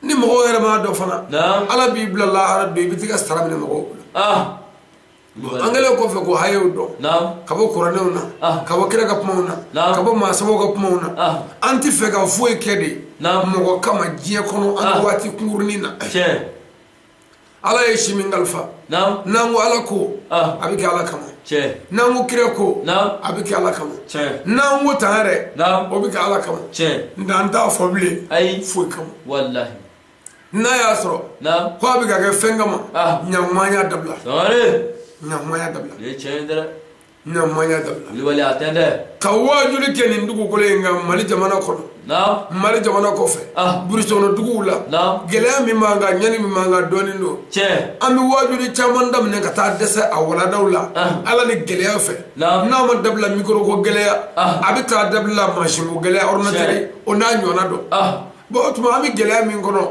Ni mɔgɔw yɛrɛ m'a dɔn fana, Ala b'i bila lahara don, i bɛ t'i ka sara minɛ mɔgɔw bolo. An kɛlen kɔfɛ ko hayew dɔn ka bɔ kuranɛw na, ka bɔ kira ka kumaw na, ka bɔ maa sabaw ka kumaw na, an tɛ fɛ ka foyi kɛ de mɔgɔ kama diɲɛ kɔnɔ an ka waati kunkurunin na. Ala ye si min kalifa, n'an ko Ala ko, a bɛ kɛ Ala kama. N'an ko kira ko, a bɛ kɛ Ala kama. N'an ko tan yɛrɛ, o bɛ kɛ Ala kama. Nka an t'a fɔ bilen foyi kama. N'a y'a sɔrɔ ko a bɛ ka kɛ fɛn kama, ɲankuma y'a dabila, ɲankuma y'a dabila, ɲankuma y'a dabila. Ka waajuli kɛ nin dugukolo in kan, Mali jamana kɔnɔ, Mali jamana kɔfɛ, burusi kɔnɔ duguw la, gɛlɛya min b'an kan, ɲani min b'an kan, dɔɔnin don. An bɛ waajuli caman daminɛ ka taa dɛsɛ a waladaw la, Ala ni gɛlɛya fɛ. N'a ma dabila mikoro ko gɛlɛya, a bɛ taa dabila mansin ko gɛlɛya, ordinateur o n'a ɲɔgɔnna dɔ. Bon, o tuma an bɛ gɛlɛya min kɔnɔ,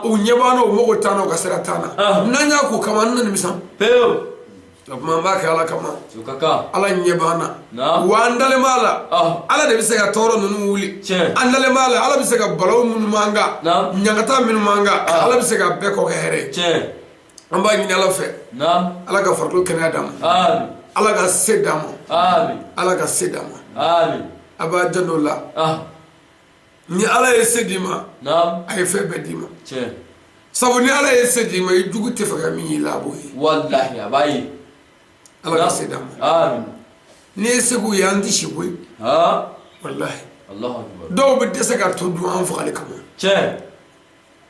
u ɲɛ b'an na, u mago t'an na, u ka sira t'an na. N'an y'a k'o kama, an na nimisa. Pewu. O tuma an b'a kɛ Ala kama. Ala ɲɛ b'an na, wa an dalen b'a la, Ala de bɛ se ka tɔɔrɔ ninnu wuli. An dalen b'a la, Ala bɛ se ka balawu minnu b'an kan, ɲangata minnu b'an kan, Ala bɛ se ka bɛɛ kɔ kɛ hɛrɛ ye. An b'a ɲini Ala fɛ, Ala ka farikolo kɛnɛya d'an ma, Ala ka se d'an ma, Ala ka se d'an ma. A b'a janto la, ni Ala ye se d'i ma, a ye fɛn bɛɛ d'i ma. Sabu ni Ala ye se d'i ma, i jugu tɛ fɛ ka min y'i la, a b'o ye. Walahi, a b'a ye. Ala ka se d'an ma. N'i ye se k'u ye, an tɛ si koyi. Walahi, dɔw bɛ dɛsɛ ka to dun an fagali kama.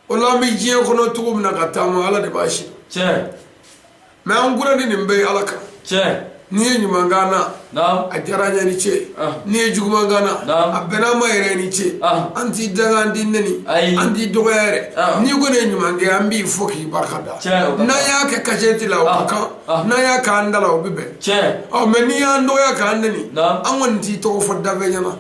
O la, an bɛ diɲɛ kɔnɔ cogo min na ka taama, Ala de b'a si. Mais an kura ni nin bɛɛ ye Ala kan. N'i ye ɲuman k'an na, a diyara an ye, ni ce. N'i ye juguman k'an na, a bɛnna an ma yɛrɛ, ni ce. An t'i danga, an t'i neni, an t'i dɔgɔya yɛrɛ. N'i ko ne ye ɲuman kɛ, an b'i fo k'i barika da. N'an y'a kɛ cachette la, o ka kan. N'an y'a k'an da la, o bɛ bɛn. Ɔ, mais n'i y'an dɔgɔya k'an neni, an kɔni t'i tɔgɔ fɔ dafɛ ɲɛna.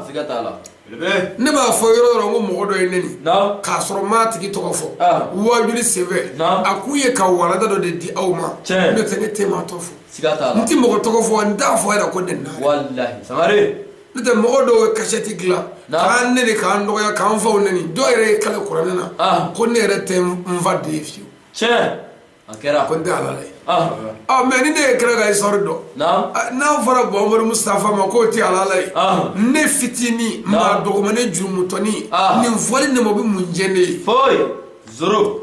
Siga t'a la. Ne b'a fɔ yɔrɔ yɔrɔ ko mɔgɔ dɔ ye neni k'a sɔrɔ m'a tigi tɔgɔ fɔ waajuli senfɛ, a kun ye ka walada dɔ de di aw ma. N'o tɛ, ne tɛ maa tɔgɔ fɔ, n tɛ mɔgɔ tɔgɔ fɔ, n t'a fɔ yɛrɛ ko nenina. Walahi, Sangare. N'o tɛ, mɔgɔ dɔw ye cachette dilan k'an neni, k'an dɔgɔya, k'an faw neni. Dɔw yɛrɛ ye kale kuranɛ na ko ne yɛrɛ tɛ n fa den ye fiyewu. A kɛra. Ko n tɛ halala ye. Ɔ, mais ni ne ye kira ka histoire dɔn, n'a fɔra Muhamadu Mustafa ma k'o tɛ halala ye, ne fitinin, maa dɔgɔmani, jurumutɔni, nin fɔli ne ma, o bɛ mun jɛ ne ye? Foyi, zéro.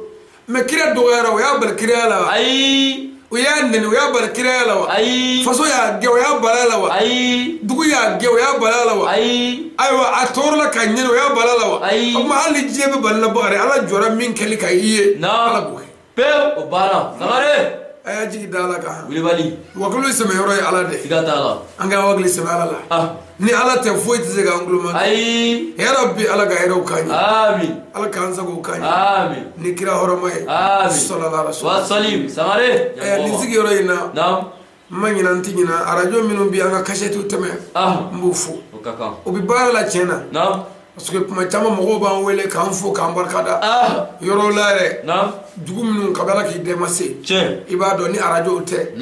Mais kira dɔgɔyara, o y'a bali kiraya la wa? Ayi. O y'a neni, o y'a bali kiraya la wa? Ayi. Faso y'a gɛn, o y'a bali a la wa? Ayi. Dugu y'a gɛn, o y'a bali a la wa? Ayi. Ayiwa, a tɔɔrɔla ka ɲɛni, o y'a bali a la wa? Ayi. O tuma, hali ni diɲɛ bɛ bali la, Bakari, Ala jɔra min kɛli ka i ye, Ala b'o kɛ. Pewu, o banna, Sangare. A y'a jigi da Ala kan. Wulibali. Wakili sɛmɛ yɔrɔ ye Ala de. Siga t'a la. An ka wakili sɛmɛ Ala la. Ni Ala tɛ, foyi tɛ se k'an kulo ma. Ayi. Yarabi, Ala ka hɛrɛw k'an ye. Amin. Ala k'an sagow k'an ye. Amin. Ni kira hɔrɔma ye. Amin. Sɔlala rasul. Wa salim, Sangare. Ɛ, nin sigiyɔrɔ in na, n ma ɲinɛ, n tɛ ɲinɛ arajo minnu bi an ka kasɛtiw tɛmɛ, n b'u fo. O ka kan. U bɛ baara la tiɲɛ na, parce que kuma caman mɔgɔw b'an wele k'an fo, k'an barikada yɔrɔ la yɛrɛ. Dugu minnu kabila, Ala k'i dɛmɛ se, i b'a dɔn ni arajow tɛ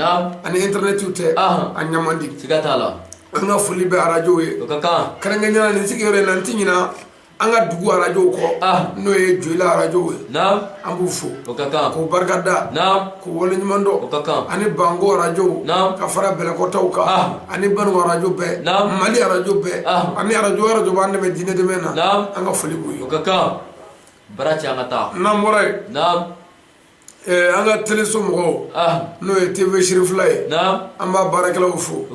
ani intɛrɛnɛtiw tɛ, a ɲɛ man di. Siga t'a la. An ka foli bɛ arajow ye. O ka kan. Kɛrɛnkɛrɛnnenya la, nin sigiyɔrɔ in na, n tɛ ɲinɛ an ka dugu arajow kɔ, n'o ye Joyila arajow ye. An b'u fo. O ka kan. K'u barika da, k'u waleɲuman dɔn. O ka kan. Ani Banko arajow, ka fara Bɛlɛkɔtaw kan, ani Banugu arajo bɛɛ, Mali arajo bɛɛ, ani arajo arajo b'an dɛmɛ diinɛ dɛmɛ na, an ka foli b'u ye. O ka kan. Bara cɛ, an ka taa. N'an bɔra yen, an ka teleso mɔgɔw, n'o ye TV Sirifila ye, an b'a baarakɛlaw fo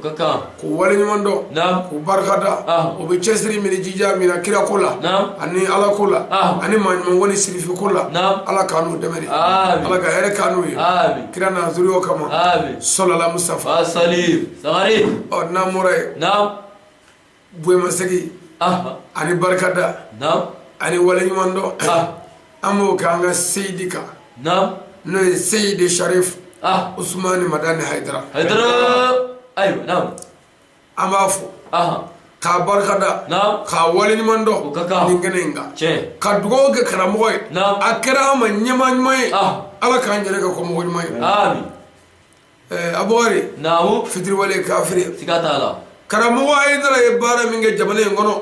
k'u waleɲuman dɔn, k'u barika da. U bɛ cɛsiri min ni jija min na kirako la ani Ala ko la ani maa ɲumanko ni sirifiko la, Ala k'an n'u dɛmɛ de, Ala ka hɛrɛ k'an n'u ye kira nazuriyo kama, sɔlala Mustafa. Ɔ, n'an bɔra yen, bonyamasegin ani barikada ani waleɲuman dɔn, an b'o kɛ an ka seyidi kan, n'o ye Seyidi Sharif Usumani Madani Hayidara. An b'a fo k'a barikada, k'a waleɲuman dɔn nin kɛnɛ in kan, ka dugawu kɛ karamɔgɔ ye. A kɛra an ma ɲɛmaa ɲuman ye, Ala k'an yɛrɛ kɛ kɔmɔgɔ ɲuman ye. Abubakari, fitiriwale kafiri. Siga t'a la. Karamɔgɔ Hayidara ye baara min kɛ jamana in kɔnɔ,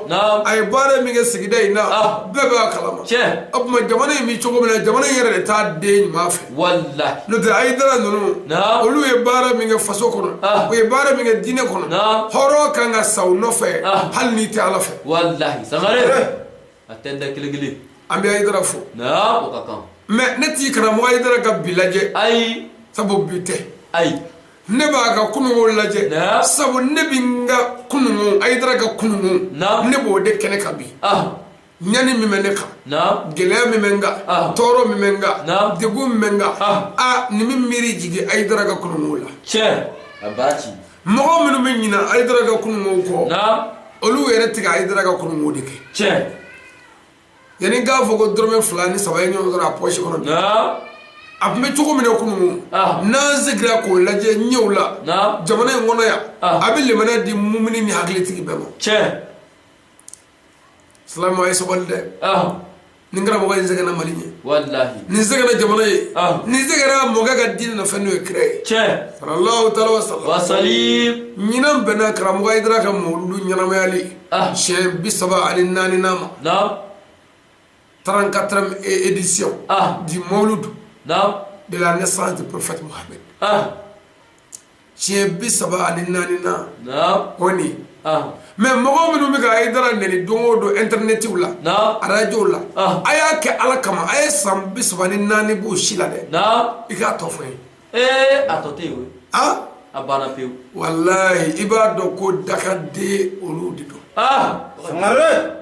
a ye baara min kɛ sigida in na, bɛɛ b'a kalama. O tuma jamana in bɛ cogo min na, jamana in yɛrɛ de t'a den ɲuman fɛ. Walahi. N'o tɛ, Hayidara ninnu, olu ye baara min kɛ faso kɔnɔ, u ye baara min kɛ diinɛ kɔnɔ, hɔrɔn kan ka sa u nɔfɛ hali n'i tɛ Ala fɛ. Walahi, Sangare, a tɛ da kelen kelen. An bɛ Hayidara fo. O ka kan. Mais ne t'i karamɔgɔ Hayidara ka bi lajɛ. Ayi. Sabu bi tɛ. Ayi. Ne b'a ka kununko lajɛ, sabu ne bɛ n ka kununko, Hayidara ka kununko, ne b'o de kɛnɛ kan bi. Ɲani min bɛ ne kan, gɛlɛya min bɛ n kan, tɔɔrɔ min bɛ n kan, degun min bɛ n kan, a nin bɛ miiri jigin Hayidara ka kununko la. Tiɲɛ, a b'a ci. Mɔgɔ minnu bɛ ɲinɛ Hayidara ka kununko kɔ, olu yɛrɛ tɛ ka Hayidara ka kununko de kɛ. Yanni n k'a fɔ ko dɔrɔmɛ 2 ni 3 ye ɲɔgɔn sɔrɔ a pɔsi kɔnɔ bi, a tun bɛ cogo min na kununko, n'an seginna k'o lajɛ ɲɛw la jamana in kɔnɔ yan, a bɛ limaniya di mumini ni hakilitigi bɛɛ ma. Silamɛ, a ye sabali dɛ. Nin karamɔgɔ in sɛgɛnna Mali ye. Walahi. Nin sɛgɛnna jamana ye. Nin sɛgɛnna mɔkɛ ka diinɛ nɔfɛ, n'o ye kira ye. Sallallahu taala wa sallam. Wasalim. Ɲinan bɛnna karamɔgɔ Hayidara ka mawuludu ɲɛnamayali siɲɛ 34nan ma. 34e édition du Mawlud de la naissance du prophète Mohammed. Siɲɛ 34nan o nin. Mais mɔgɔ minnu bɛ ka Hayidara nɛni don o don internetiw la, arajow la, a y'a kɛ Ala kama, a ye san 34 b'o si la dɛ. I k'a tɔ fɔ n ye. Ee, a tɔ tɛ yen koyi. A banna pewu. Walahi, i b'a dɔn ko dakaden olu de don. Sangare.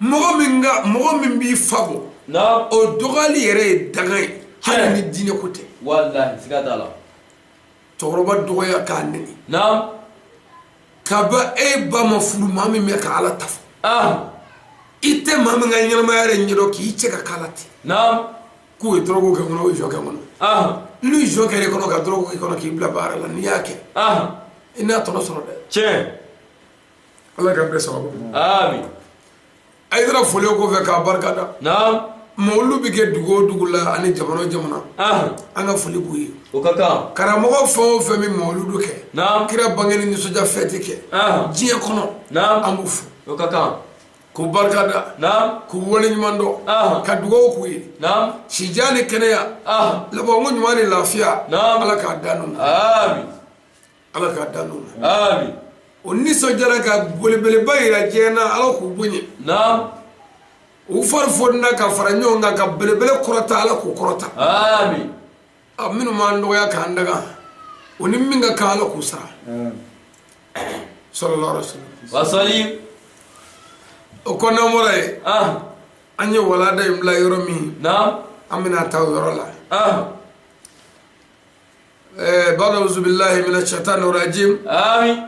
Mɔgɔ min ka mɔgɔ min b'i fa bɔ, o dɔgɔyali yɛrɛ ye danga ye, hali ni diinɛ ko tɛ. Walahi, siga t'a la. Cɛkɔrɔba dɔgɔya k'a nɛni. Kaba e ba ma furu maa min bɛ ka Ala ta fɔ, i tɛ maa min ka ɲɛnamaya yɛrɛ ɲɛdɔn k'i cɛ ka k'ala ten. K'u ye dɔrɔgu kɛ kɔnɔ, u ye jɔ kɛ kɔnɔ, n'u ye jɔ kɛ kɔnɔ ka dɔrɔgu kɛ kɔnɔ k'i bila baara la, n'i y'a kɛ, i n'a tɔnɔ sɔrɔ dɛ. Ala ka bɛɛ sababu. Amin. Hayidara folen kɔfɛ k'a barika da, mawuludu bɛ kɛ dugu o dugu la ani jamana o jamana, an ka foli b'u ye. O ka kan. Karamɔgɔ fɛn o fɛn bɛ mawuludu kɛ, kira bangeni nisɔndiya fɛti kɛ diɲɛ kɔnɔ, an b'u fo. O ka kan. K'u barika da, k'u waleɲuman dɔn, ka dugawu k'u ye, sijan ni kɛnɛya, labanko ɲuman ni lafiya, Ala k'a d'an ma. Amin. Ala k'a d'an ma. Amin. O nisɔndiyara ka belebeleba yira diɲɛ na, Ala k'u bonya. U fari fonina ka fara ɲɔgɔn kan ka belebele kɔrɔta, Ala k'u kɔrɔta. Amin. Minnu b'an dɔgɔya k'an daga, o ni min ka kan, Ala k'u sara. Sallallahu alaihi wasallam. Wasalim. O kɔ, n'an bɔra yen, an ye walada in bila yɔrɔ min, an bɛna taa o yɔrɔ la. Bada auzubillahi minash shaitani rajim. Amin.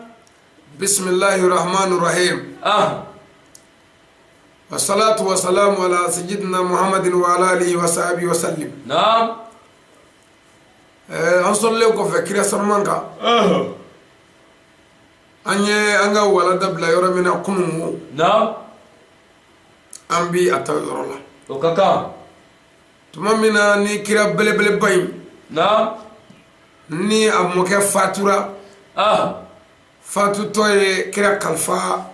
Bismillahir rahmanir rahim. Wassalatu wassalamu ala sayyidina Muhammadin wa ala alihi wa sahbihi wa sallim. An sɔrɔlen kɔfɛ kira sanuman kan, an ye an ka walada bila yɔrɔ min na kunun, an bi a ta yɔrɔ la. O ka kan. Tuma min na ni kira belebeleba in, ni a mɔkɛ fatura, fatutɔ ye kira kalifa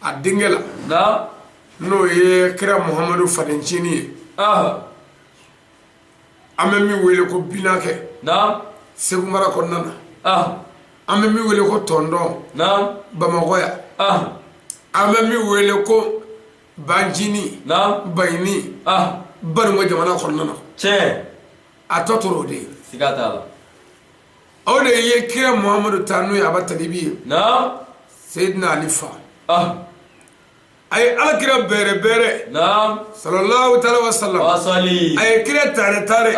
a denkɛ la, n'o ye kira Muhamadu fadencinin ye, an bɛ min wele ko binakɛ Segu mara kɔnɔna na, an bɛ min wele ko tɔndɔn Bamakɔ yan, an bɛ min wele ko bancinin, bayini Banikɔ jamana kɔnɔna na. A tɔ tora o de ye. Siga t'a la. O de ye kira Muhamadu ta, n'o ye Aba Talibi ye, Seyidina Ali fa. A ye Ala kira bɛrɛ bɛrɛ, sallallahu taala wa sallam, a ye kira tare tare.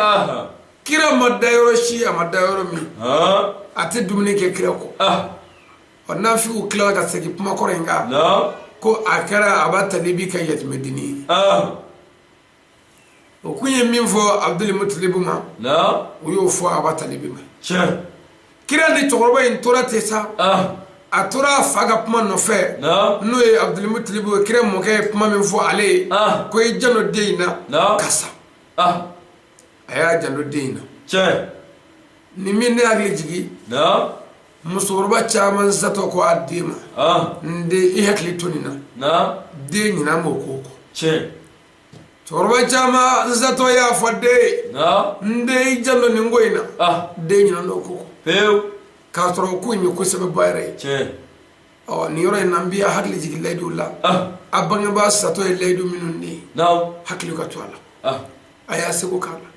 Kira ma da yɔrɔ si, a ma da yɔrɔ min, a tɛ dumuni kɛ kira kɔ. Ɔ, nafigiw tilala ka segin kuma kɔrɔ in kan ko a kɛra Aba Talibi ka yatimɛdenni ye. O kun ye min fɔ Abuduli Mutalibu ma, u y'o fɔ Aba Talibi ma. Kira ni cɛkɔrɔba in tora ten sa, a tora a fa ka kuma nɔfɛ, n'o ye Abuduli Mutalibu ye. Kira mɔkɛ ye kuma min fɔ ale ye ko i janto den in na ka sa, a y'a janto den in na. Nin min ne hakili jigin. Musokɔrɔba caman satɔ ko a den ma, n den, i hakili to nin na. Den ɲinɛ b'o ko kɔ. Cɛkɔrɔba caman satɔ y'a fɔ den ye, n den, i janto nin ko in na. Den ɲinɛ o ko kɔ pewu. K'a sɔrɔ ko in ye ko sɛbɛba yɛrɛ ye. Ɔ, nin yɔrɔ in na, n b'i hakili jigin layidu la. A bangebaa satɔ ye layidu minnu di, hakili ka to a la, a y'a seko k'a la.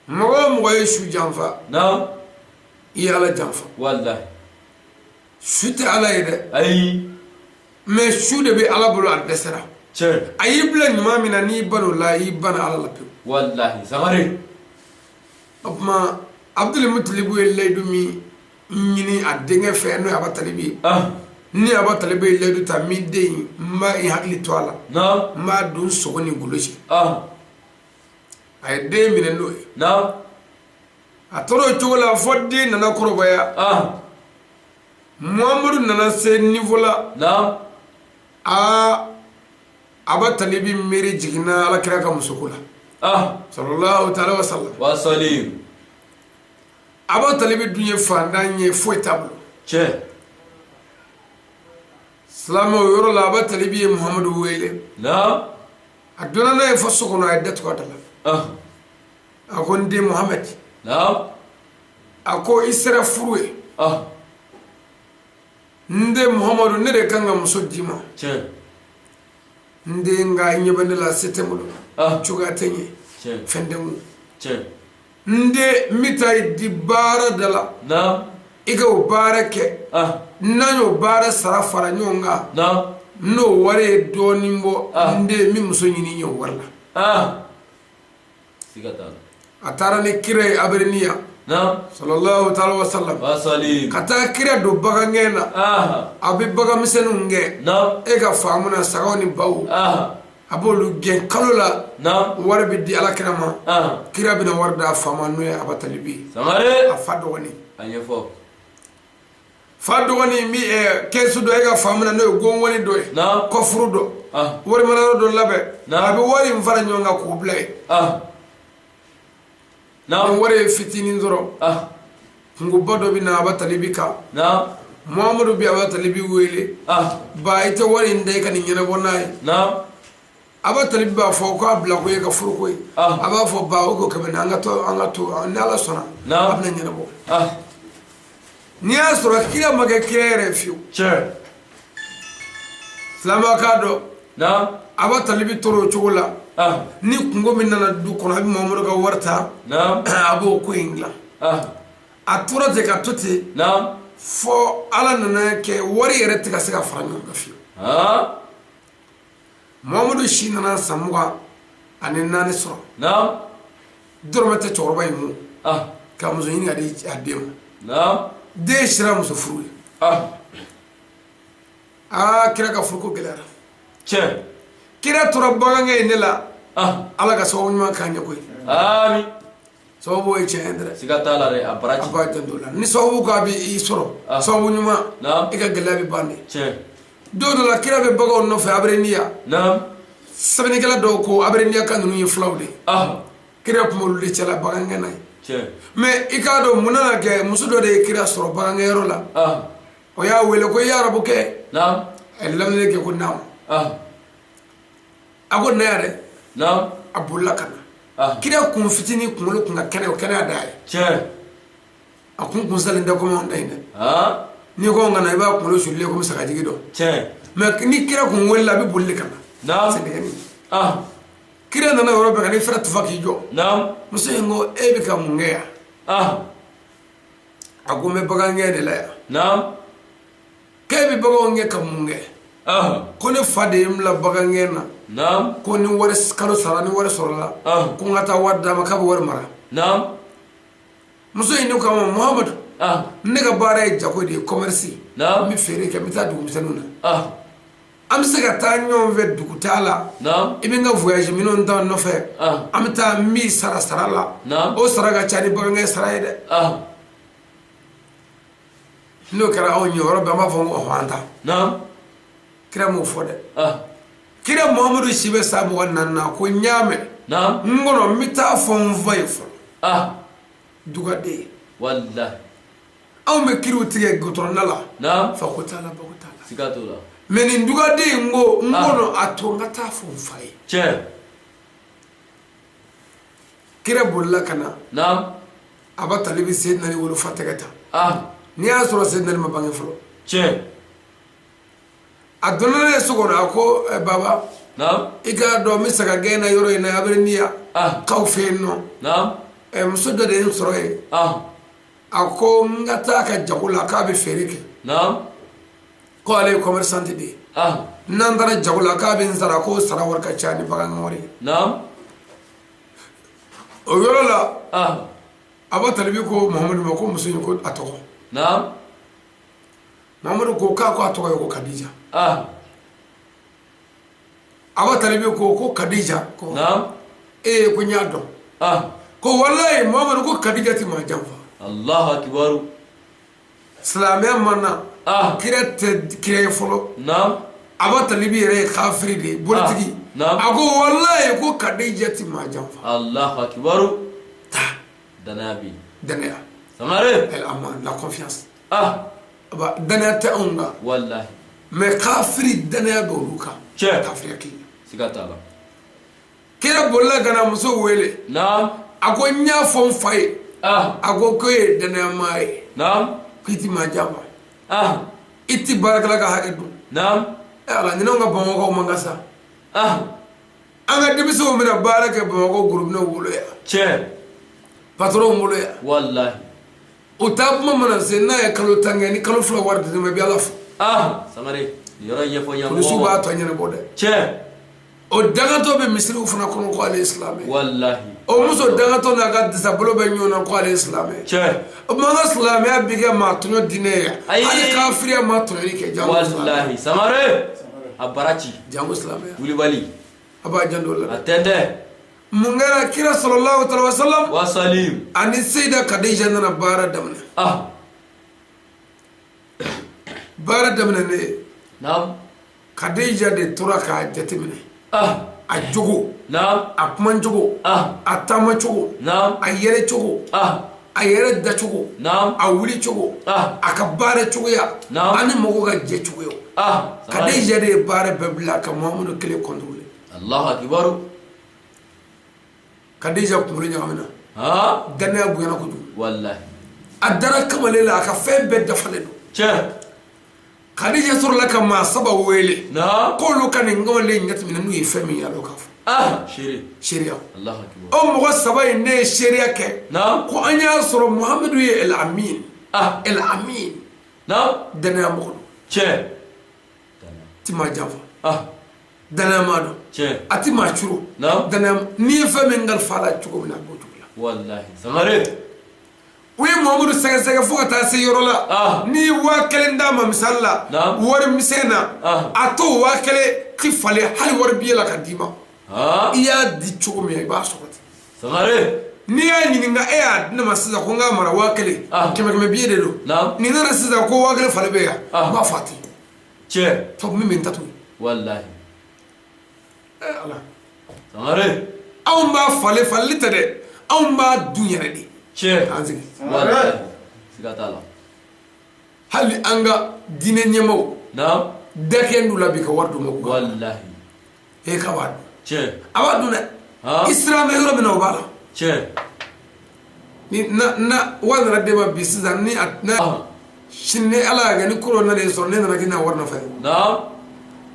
Mɔgɔ o mɔgɔ ye su janfa, i ye Ala janfa. Walahi. Su tɛ Ala ye dɛ. Ayi. Mais su de bɛ Ala bolo, a dɛsɛra. A y'i bila ɲuman min na, n'i ban'o la, i banna Ala la pewu. Walahi, Sangare. O tuma, Abuduli Mutalibu ye layidu min ɲini a denkɛ fɛ, n'o ye Abatalibi ye, ni Abatalibi ye layidu ta min den, n b'a i hakili to a la, n b'a don sogo ni golo cɛ. A ye den minɛ n'o ye. A tora o cogo la fɔ den nana kɔrɔbaya. Muhamadu nana se niveau la. Aa, Abatalibi miiri jiginna Ala kira ka musoko la, sallallahu taala wa sallam. Wa salim. Abatalibi dun ye fantan ye, foyi t'a bolo. Silamɛ, o yɔrɔ la, Abatalibi ye Muhamadu wele. A donna n'a ye fɔ so kɔnɔ, a ye da tugu a da la. A ko, n den Muhamadu, a ko i sera furu ye. N den Muhamadu, ne de kan ka muso d'i ma. N den, nka i ɲɛ bɛ ne la, se tɛ n bolo, cogoya tɛ n ye, fɛn tɛ n kun. N den, n bɛ taa i di baara da la, i ka o baara kɛ. N'an y'o baara sara fara ɲɔgɔn kan, n'o wari ye dɔɔnin bɔ, n den, n bɛ muso ɲini i ye o wari la. A taara ni kira ye Aberiniya, sallallahu taala wa sallam, ka taa kira don bagangɛn na. A bɛ baganmisɛnninw gɛn, e ka faamu na, sagaw ni baw, a b'olu gɛn kalo la. Wari bɛ di Ala kira ma. Kira bɛna wari d'a fa ma, n'o ye Abatalibi ye, a fa dɔgɔnin. A ɲɛfɔ. Fa dɔgɔnin bɛ kɛsu dɔ, e ka faamu na, n'o ye gongoni dɔ ye, coffre dɔ, wari marayɔrɔ dɔ labɛn. A bɛ wari in fara ɲɔgɔn kan k'o bila yen. Ni wari ye fitinin sɔrɔ, kungoba dɔ bɛ na Abatalibi kan. Muhamadu bɛ Abatalibi wele: ba, i tɛ wari in da, i ka nin ɲɛnabɔ n'a ye. Abatalibi b'a fɔ k'a bila ko ye ka furuko ye. A b'a fɔ: ba, o ko kɛmɛ an ka to, an ka to, ni Ala sɔnna, a bɛna ɲɛnabɔ. N'i y'a sɔrɔ kira ma kɛ kira yɛrɛ fiyewu. Silamɛ k'a dɔn, Abatalibi tora o cogo la. Ni kungo min nana du kɔnɔ, a bɛ Muhamadu ka wari ta, a b'o ko in dilan. A tora ten ka to ten fɔ Ala nana kɛ wari yɛrɛ tɛ ka se ka fara ɲɔgɔn kan fiyewu. Muhamadu si nana san 24 sɔrɔ. Dɔrɔmɛ tɛ cɛkɔrɔba in kun ka muso ɲini ka di a den ma. Den sera muso furu ye. Aa, kira ka furuko gɛlɛyara. Kira tora bagangɛn in de la. Ala ka sababu ɲuman k'an ɲɛ koyi. Amin. Sababu ye tiɲɛ ye dɛ. Siga t'a la dɛ, a baraji. A b'a janto la, ni sababu k'a bɛ i sɔrɔ, sababu ɲuman, i ka gɛlɛya bɛ ban de. Don dɔ la, kira bɛ baganw nɔfɛ Abereniya. Sɛbɛnnikɛla dɔw ko Abereniya ka ninnu ye fulaw de ye. Kira tun b'olu de cɛla bagangɛn na ye. Mais i k'a dɔn mun nana kɛ, muso dɔ de ye kira sɔrɔ bagangɛnyɔrɔ la. O y'a wele ko: i ye arabukɛ? A ye laminɛ kɛ ko naamu. A ko: na yan dɛ. A bolila ka na. Kira kun fitinin, kunkolo kun ka kɛnɛ, o kɛnɛya da ye. A kun salen tɛ komi anw ta in dɛ. N'i ko ka na, i b'a kunkolo sulilen komi sagajigi dɔ. Mais ni kira kun welela, a bɛ boli de ka na sɛnɛgɛni. Kira nana yɔrɔ bɛɛ ka n'i fɛrɛ tufa k'i jɔ. Muso in ko: e bɛ ka mun kɛ yan? A ko: n bɛ bagan gɛn de la yan. K'e bɛ baganw gɛn ka mun kɛ? Ko ne fa de ye n bila bagan gɛn na, ko ni wari kalo sara, ni wari sɔrɔla, ko n ka taa wari d'a ma, k'a bɛ wari mara. Muso in ne ko a ma: Muhamadu, ne ka baara ye jago de ye, commerce. N bɛ feere kɛ, n bɛ taa dugumisɛnninw na. An bɛ se ka taa ɲɔgɔn fɛ dugutaa la? I bɛ n ka voyage minɛnw ta n nɔfɛ, an bɛ taa, n b'i sara sara la, o sara ka ca ni bagankɛ sara ye dɛ. N'o kɛra anw ye yɔrɔ bɛɛ, an b'a fɔ ko ɔhɔn, an ta. Kira m'o fɔ dɛ. Kira Muhamadu si bɛ san 24 na, ko n y'a mɛn, n kɔnɔ, n bɛ taa fɔ n fa ye fɔlɔ. Dugaden. Walahi. Anw bɛ kiriw tigɛ gudɔrɔnda la. Naam. Fa ko t'a la, ba ko t'a la. Siga t'o la. Mais nin dugaden in ko n kɔnɔ, a to n ka taa fɔ n fa ye. Tiɲɛ. Kira bolila ka na. Naam. Aba Talibi Seyidina Ali wolofa tɛgɛ ta. Ah. N'i y'a sɔrɔ Seyidina Ali ma bange fɔlɔ. Tiɲɛ. A donna n'a ye so kɔnɔ, a ko eh, baba. Naam. I k'a dɔn n bɛ saga gɛn na yɔrɔ in na Abreniya. Ah. Kaw fɛ yen nɔ. Naam. Eh, muso dɔ de ye n sɔrɔ yen. Ah. A ko n ka taa a ka jago la k'a bɛ feere kɛ. Naam. Ko ale ye commerçant de ye. Ah. N'an taara jago la k'a bɛ n sara, k'o sara wari ka ca ni bagan wari ye. Naam. O yɔrɔ la. Ah. Aba Talibi ko Muhamadu ma ko muso in ko a tɔgɔ. Naam. Muhamadu ko k'a ko a tɔgɔ ye ko Kadija. Ah. Aba Talibi ko Kadija ko. Naam. Ee ko n y'a dɔn. Ah. Ko walayi Muhamadu ko Kadija ti maa janfa. Allahu akibaru. Silamɛya ma na. Ah. Kira tɛ kira ye fɔlɔ. Naam. Aba Talibi yɛrɛ ye kafiri de ye, bolitigi. Ah. Naam. A ko walayi ko Kadija ti maa janfa. Allahu akibaru. Taa. Danaya bi. Danaya. Sangare. El aman, la confiance. Ah. Aba danaya tɛ anw kan. Walahi. Mais kafiri danaya bɛ olu kan. Tiɲɛ. Kafiriya kelen. Siga t'a la. Kira bolila ka na muso wele. Naam. A ko n y'a fɔ n fa ye. Ah. A ko k'e ye danayamaa ye. Naam. K'i ti maa janfa. Ah. I ti baarakɛla ka hakɛ dun. Naam. E Ala, ɲinɛw ka Bamakɔkaw man kan sa. Ah. An ka denmisɛnw bɛna baara kɛ Bamakɔ gorobinɛw bolo yan. Tiɲɛ. Patronw bolo yan. Walahi. O taa kuma mana se, n'a ye kalo 10 kɛ, ni kalo 2 wari di ma, i bɛ Ala fo. Ah. Sangare, nin yɔrɔ in ɲɛfɔ ɲɛmɔgɔ. Polisiw b'a tɔ ɲɛnabɔ dɛ. Tiɲɛ. O dangatɔ bɛ misiriw fana kɔnɔ ko ale ye silamɛ. Walahi. O muso dangatɔ n'a ka disabolo bɛ ɲɔgɔn na ko ale ye silamɛ. Tiɲɛ. O tuma an ka silamɛya bi kɛ maa tɔɲɔ diinɛ ye. Ayi. Hali kafiriya maa tɔɲɔli kɛ jango silamɛya. Walahi. Sangare. A bara ci. Jango silamɛya. Wulibali. A b'a janto o la. A tɛntɛn. Mun kɛra kira sallallahu alaihi wa sallam? Wasalim. Ani Seyida Kadija nana baara daminɛ. Ah. Baara daminɛ ne ye. Naam. Kadija de tora k'a jateminɛ. Ah. A jogo. Naam. A kumacogo. Ah. A taamacogo. Naam. A yɛlɛ cogo. Ah. A yɛrɛ dacogo. Naam. A wuli cogo. Ah. A ka baara cogoya. Naam. Ani mɔgɔw ka jɛ cogoya. Ah. Kadija de ye baara bɛɛ bila ka Muhamadu kelen contrôler. Allahu akibaru. Kadija kunkolo ɲagamina. Ah. Danaya bonyana kojugu. Walahi. A dara kamalen la, a ka fɛn bɛɛ dafalen don. Tiɲɛ. Kadija sɔrɔla ka maa 3 wele. Naam. K'olu ka nin kamalen in jateminɛ n'u ye fɛn min ye a k'a fɔ. Ah. Seere. Seereya. Allahu akibaru. O mɔgɔ 3 in ne ye seereya kɛ. Naam. Ko an y'a sɔrɔ Muhamadu ye El Amin. Ah. El Amin. Naam. Danaya mɔgɔ don. Tiɲɛ. Ti maa janfa. Ah. Danaya maa don. Tiɲɛ. A ti maa curo. Naam. Danaya n'i ye fɛn min kalifa a la cogo min na, a b'o cogo la. Walahi. Sangare. U ye Muhamadu sɛgɛsɛgɛ fo ka taa se yɔrɔ la. Ah. N'i ye 1000 d'a ma misali la. Naam. Wari misɛn na. Ah. A t'o 1000 ti falen hali wari biye la ka d'i ma. Ah. I y'a di cogo min na, i b'a sɔrɔ ten. Sangare. N'i y'a ɲininka, e y'a di ne ma sisan ko n k'a mara 1000. Ah. Kɛmɛ kɛmɛ biye de don. Naam. Nin nana sisan ko 1000 falen bɛ yan. Ah. N b'a fɔ a tɛ. Tiɲɛ. Sabu min bɛ n ta to yen. Walahi. Eh Ala. Sangare. Anw b'a falen, faleli tɛ dɛ. Anw b'a dun yɛrɛ de. Tiɲɛ. K'an sigi. Walahi. Siga t'a la. Hali an ka diinɛ ɲɛmaaw. Naam. Dakɛ d'u la bi ka wari d'u ma. Walahi. E k'a b'a dun. Tiɲɛ. A b'a dun dɛ. Ah. I siran bɛ yɔrɔ min na, o b'a la. Tiɲɛ. Ni na na wari nana d'e ma bi sisan ni a na Ah. sini ni Ala y'a kɛ ni ko dɔ nana e sɔrɔ, ne nana k'i na wari nɔfɛ. Naam.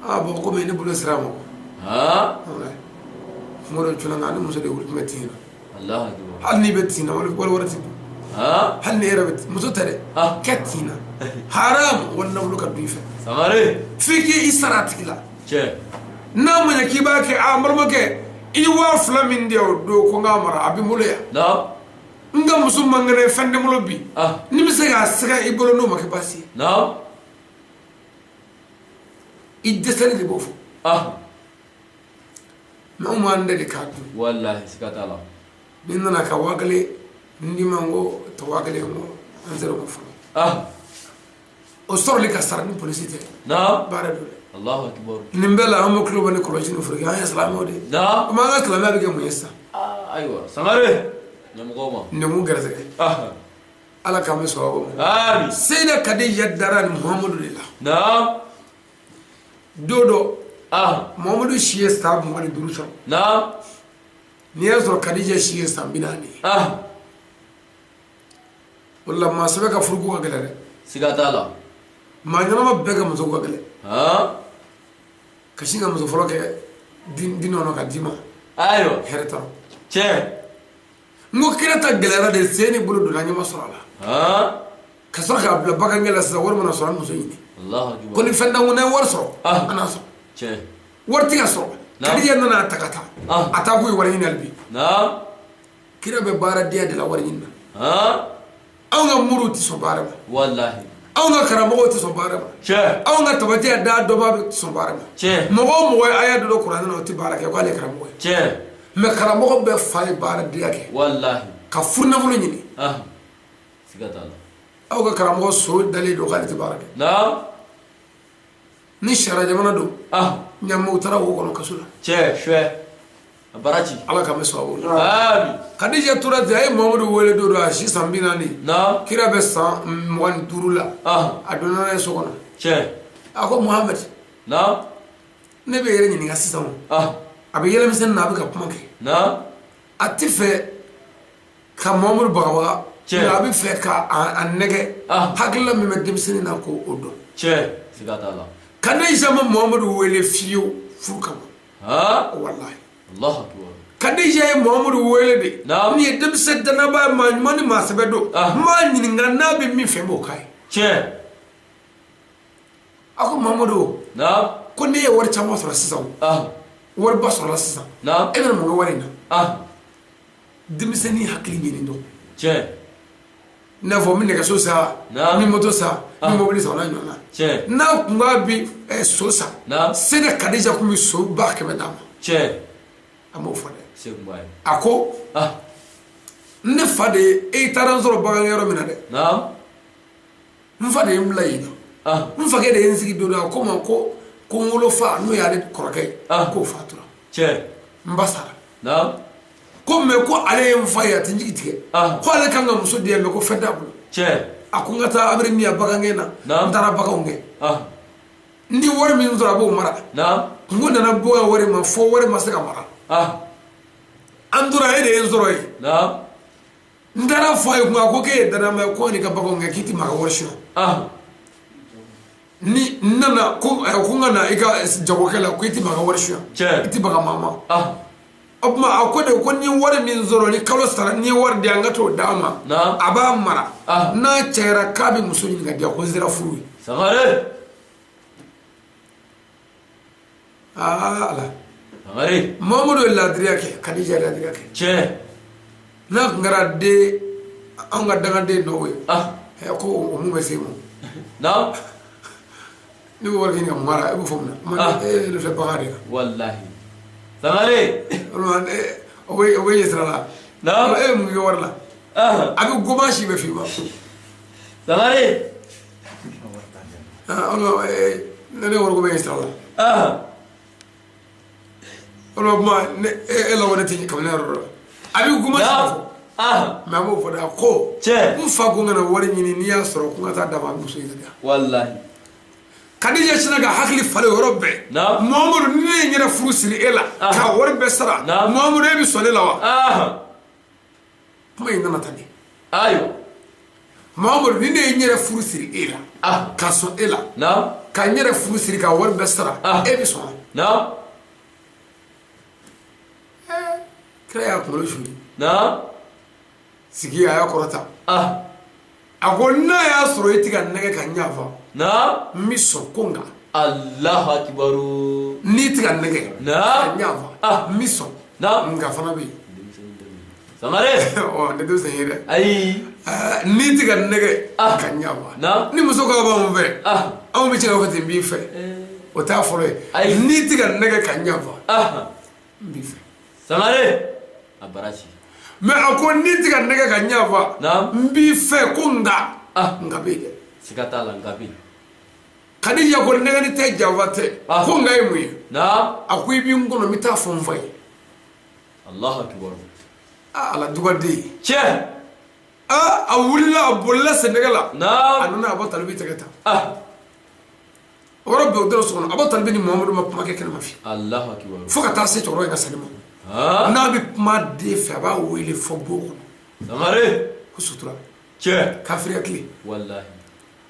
Ah bon, komi ne bolo sera a ma. Ah. Kuma dɔ cunna n kan, ni muso de wuli tun bɛ tin na. Allahu akibaru. Hali n'i bɛ tin na, wari wari ti dun. Ah. Hali ni e yɛrɛ bɛ muso tɛ dɛ. Ah. Kɛ tin na. Haram wari nafolo ka dun i fɛ. Sangare. F'i k'i sara a tigi la. Tiɲɛ. N'a ma ɲɛ k'i b'a kɛ, a n balimakɛ, i ye 2000 min di yan o don ko n k'a mara, a bɛ n bolo yan. Naam. N ka muso man kɛnɛ, fɛn tɛ n bolo bi. Ah. Ni n bɛ se k'a sɛgɛ i bolo, n'o ma kɛ baasi ye. Naam. I dɛsɛlen de b'o fɔ. Ah. Mais anw b'an da de k'a dun. Walahi, siga t'a la. Ni n nana ka 1000 n d'i ma, n ko tɔ 1000, n ko an sera o ma fɔlɔ. Ah. O sɔrɔli ka sara ni polisi tɛ. Naam. Baara don dɛ. Allahu akibaru. Nin bɛɛ la, an bɛ tulo bɔ ni kɔlɔsi ni foroko, an ye silamɛw de ye. Naam. Komi an ka silamɛya bɛ kɛ mun ye sisan? Ah, ayiwa. Sangare. Ɲɛmɔgɔw ma. Nɛnkun gɛrɛsɛgɛ. Ah. Ala k'an bɛn sababu ma. Amin. Seyida Kadija dara ni Muhamadu de la. Naam. Don dɔ, Muhamadu si ye san 25 sɔrɔ. Naam. N'i y'a sɔrɔ Kadija si ye san 40 ye. O la maa sɛbɛ ka furuko ka gɛlɛn dɛ. Siga t'a la. Maa ɲɛnama bɛɛ ka muso ka gɛlɛn. Ka sin ka muso fɔlɔ kɛ di nɔnɔ ka d'i ma. Ayiwa. Hɛrɛ t'a rɔ. Tiɲɛ. N ko kira ta gɛlɛyara de, sen ni bolo donna, ɲɛ ma sɔrɔ a la. Ka sɔrɔ k'a bila bagankɛ la sisan, wari mana sɔrɔ, an muso ɲini. Allahu Ko ni fɛn t'an kun, n'an ye wari sɔrɔ, an n'a sɔrɔ. Tiɲɛ. Wari tɛ ka sɔrɔ. Kadija nana a ta ka taa. A taa kun ye wari ɲini hali bi. Naam. Kira bɛ baaradenya de la wari ɲini na. Anw ka moriw tɛ sɔn baara ma. Walahi. Anw ka karamɔgɔw tɛ sɔn baara ma. Tiɲɛ. Anw ka tabatiya da dɔba bɛ sɔn baara ma. Tiɲɛ. Mɔgɔ o mɔgɔ ye aya dɔ dɔn kuranɛ na, o tɛ baara kɛ k'ale ye karamɔgɔ ye. Tiɲɛ. Mais karamɔgɔ bɛɛ fa ye baaradenya kɛ. Walahi. Ka furunafolo ɲini. Siga t'a la. Aw ka karamɔgɔ so dalen don k'ale tɛ baara kɛ. Naam. Ni sariya jamana don, ɲamɔgɔw taara wo kɔnɔ kaso la. Tiɲɛ, suɛ. A baara ci. Ala k'an bɛn sababu la. Amin. Kadija tora ten, a ye Muhamadu wele don dɔ, a si san 40. Naam. Kira bɛ san 25 la. A donna n'a ye so kɔnɔ. Tiɲɛ. A ko Muhamadu. Naam. Ne bɛ yɛrɛ ɲininka sisan o. A bɛ yɛlɛmisɛnnin na, a bɛ ka kuma kɛ. Naam. A tɛ fɛ ka Muhamadu bagabaga. Tiɲɛ. A bɛ fɛ ka a nɛgɛ. Hakilila min bɛ denmisɛnnin na k'o dɔn. Tiɲɛ. Siga t'a la. Kadija ma Muhamadu wele fiyewu furu kama. Walahi. Allahu akbar. Kadija ye Muhamadu wele de. Naam. Nin ye denmisɛn dannaba ye, maa ɲuman ni maa sɛbɛ don. N b'a ɲininka n'a bɛ min fɛ, n b'o k'a ye. Tiɲɛ. A ko Muhamadu. Naam. Ko ne ye wari caman sɔrɔ sisan. Wariba sɔrɔla sisan. Naam. E bɛna mun kɛ wari in na? Denmisɛnnin hakili ɲini dɔn. Tiɲɛ. I n'a fɔ n bɛ nɛgɛso san, Naam. n bɛ moto san, n bɛ mobili san, o n'a ɲɔgɔnna. Tiɲɛ. N'a kun k'a bɛ so san. Naam. Seyida Kadija kun bɛ so 100 000 d'a ma. Tiɲɛ. A m'o fɔ dɛ. Se kun b'a ye. A ko. Ne fa de ye, e taara n sɔrɔ bagankɛyɔrɔ min na dɛ. Naam. N fa de ye n bila yen nɔ. N fakɛ de ye n sigi don dɔ, a ko n ma ko n wolofa n'o y'ale kɔrɔkɛ ye. K'o fatura. Tiɲɛ. N ba sara. Naam. Ko mais ko ale ye n fa ye, a tɛ n jigi tigɛ. Ko ale kan ka muso di yan, mais ko fɛn t'a bolo. Tiɲɛ. A ko n ka taa abiri min ya bagankɛ na. Naam. N taara baganw gɛn. Ni wari min sɔrɔ, a b'o mara. Naam. Kungo nana bɔ yan wari ma fo wari ma se ka mara. An tora, e de ye n sɔrɔ yen. Naam. N taara fɔ a ye kun, a ko k'e ye danama ye, ko n'i ka baganw gɛn, k'i tɛ maa ka wari suɲɛ. Ni n nana ko ko n ka na i ka jagokɛ la, ko i tɛ maa ka wari suɲɛ. Tiɲɛ. I tɛ baga maa ma. O tuma a ko de ko ni wari min sɔrɔ, ni kalo sara, ni ye wari di yan, n ka t'o d'a ma. Naam. A b'a mara. N'a cayara k'a bɛ muso ɲini ka di yan, ko n sera furu ye. Sangare. Aa Ala. Sangare. Mamadu ye ladiriya kɛ, Kadija ye ladiriya kɛ. Tiɲɛ. N'a tun kɛra den anw ka dangaden dɔw ye. Ko o mun bɛ se ma. Naam. Ne bɛ wari ɲini ka mun k'a la, e b'o fɔ mun na? E de filɛ bagan de kan. Walahi. Sangare. O bɛ ɲɛ sira la. Naam. E ye mun kɛ wari la? A bɛ goma si bɛ f'i ma. Sangare. Ne wari ko bɛ ɲɛ sira la. O kuma ne e la wari tɛ kabini yɔrɔ dɔ la. A bɛ goma si fɔ. Mais a b'o fɔ dɛ, a ko. Tiɲɛ. N fa ko n kana wari ɲini, n'i y'a sɔrɔ ko n ka taa d'a ma, a bɛ muso ɲini ka di yan. Walahi. Kadija sinna ka hakili falen o yɔrɔ bɛɛ. Naam. Muhamadu, ni ne ye n yɛrɛ furu siri e la. Ka wari bɛɛ sara. Naam. Muhamadu, e bɛ sɔn ne la wa? Kuma in nana tan de. Ayiwa. Muhamadu, ni ne ye n yɛrɛ furu siri e la. Ka sɔn e la. Naam. Ka n yɛrɛ furu siri ka wari bɛɛ sara. E bɛ sɔn wa? Naam. Kira y'a kunkolo suli. Naam. Sigi a y'a kɔrɔta. A ko n'a y'a sɔrɔ e tɛ ka nɛgɛ ka n yafa. Naam. N bɛ sɔn ko nka. Allahu akibaru. N'i tɛ ka nɛgɛ. Naam. Ka n yafa. N bɛ sɔn. Naam. Nka fana bɛ yen. Sangare. Ɔ ne denmisɛn ye dɛ. Ayi. N'i tɛ ka nɛgɛ. Ka n yafa. Naam. Ni muso k'a b'anw fɛ. Anw bɛ se k'a fɔ ten n b'i fɛ. O t'a fɔlɔ ye. Ayi. N'i tɛ ka nɛgɛ ka n yafa. N b'i fɛ. Sangare. A bara ci. Mais a ko n'i tɛ ka nɛgɛ ka n yafa. Naam. N b'i fɛ ko nka. Nka bɛ yen dɛ. Siga t'a la, nka bɛ yen. Kadija ko nɛgɛni tɛ, janfa tɛ. Ko nka ye mun ye? Naam. A ko i b'i n kɔnɔ, n bɛ taa fɔ n fa ye. Allahu akibaru. Ala dugaden. Tiɲɛ. Aa, a wulila, a bolila sendɛgɛ la. A nana Abu Talibi tɛgɛ ta. O yɔrɔ bɛɛ, o donna so kɔnɔ. Abu Talibi ni Muhamadu ma kuma kɛ kɛnɛma fiyewu. Allahu akbar. Fo ka taa se cɛkɔrɔba in ka sali ma. N'a bɛ kuma den fɛ, a b'a wele fɔ bon kɔnɔ. Sangare. Ko sutura. Tiɲɛ. Kafiriya tile. Walahi.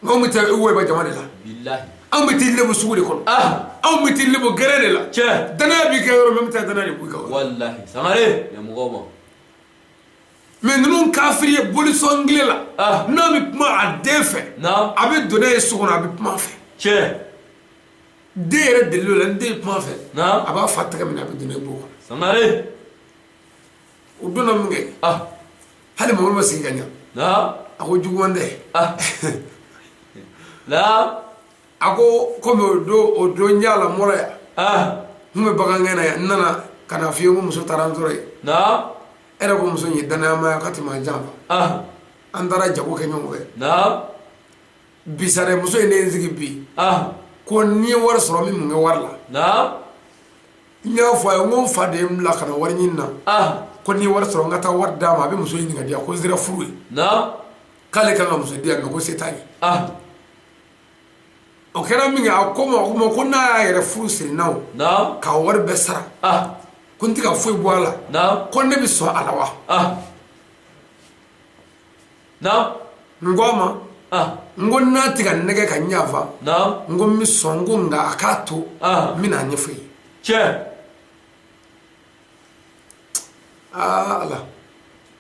Anw bɛ taa wo jama de la. Bilahi. Anw bɛ t'i lebu sugu de kɔnɔ. Anw bɛ t'i lebu gɛrɛn de la. Tiɲɛ. Danaya b'i kɛ yɔrɔ min, n bɛ taa danaya de b'i kan. Walahi. Sangare. Ɲɛmɔgɔw ma. Mais ninnu kafiri ye bolisɔn tile la. N'a bɛ kuma a den fɛ, a bɛ don n'a ye so kɔnɔ, a bɛ kuma a fɛ. Tiɲɛ. Den yɛrɛ delil'o la, ni den ye kuma a fɛ, a b'a fa tɛgɛ minɛ, a bɛ don n'a ye bon kɔnɔ. Sangare. O donna min kɛ, hali Mamadu ma sigi ka ɲɛ. A ko juguman tɛ. A ko komi o don n y'a la mɔrɔ yan. N kun bɛ bagan gɛn na yan, n nana ka na f'i ye ko muso taara n sɔrɔ yen. E yɛrɛ ko muso in ye danayama ye, k'a tɛ maa janfa. An taara jago kɛ ɲɔgɔn fɛ. Bi sa dɛ, muso in ne ye n sigi bi ko n'i ye wari sɔrɔ, n bɛ mun kɛ wari la? N y'a fɔ a ye n ko n fa de ye n bila ka na wari ɲini na. Ko n'i ye wari sɔrɔ, n ka taa wari d'a ma, a bɛ muso ɲini ka di yan, ko n sera furu ye. K'ale kan ka muso di yan, mais ko se t'a ye. O kɛra min kɛ, a ko ma ko n'a y'a yɛrɛ furu siri n na o, k'a wari bɛɛ sara, ko n tɛ ka foyi bɔ a la, ko ne bɛ sɔn a la wa? N ko a ma, n ko n'a tɛ ka nɛgɛ ka ɲafa, n ko n bɛ sɔn, n ko nka a k'a to, n bɛna a ɲɛfɔ ye. Aa Ala,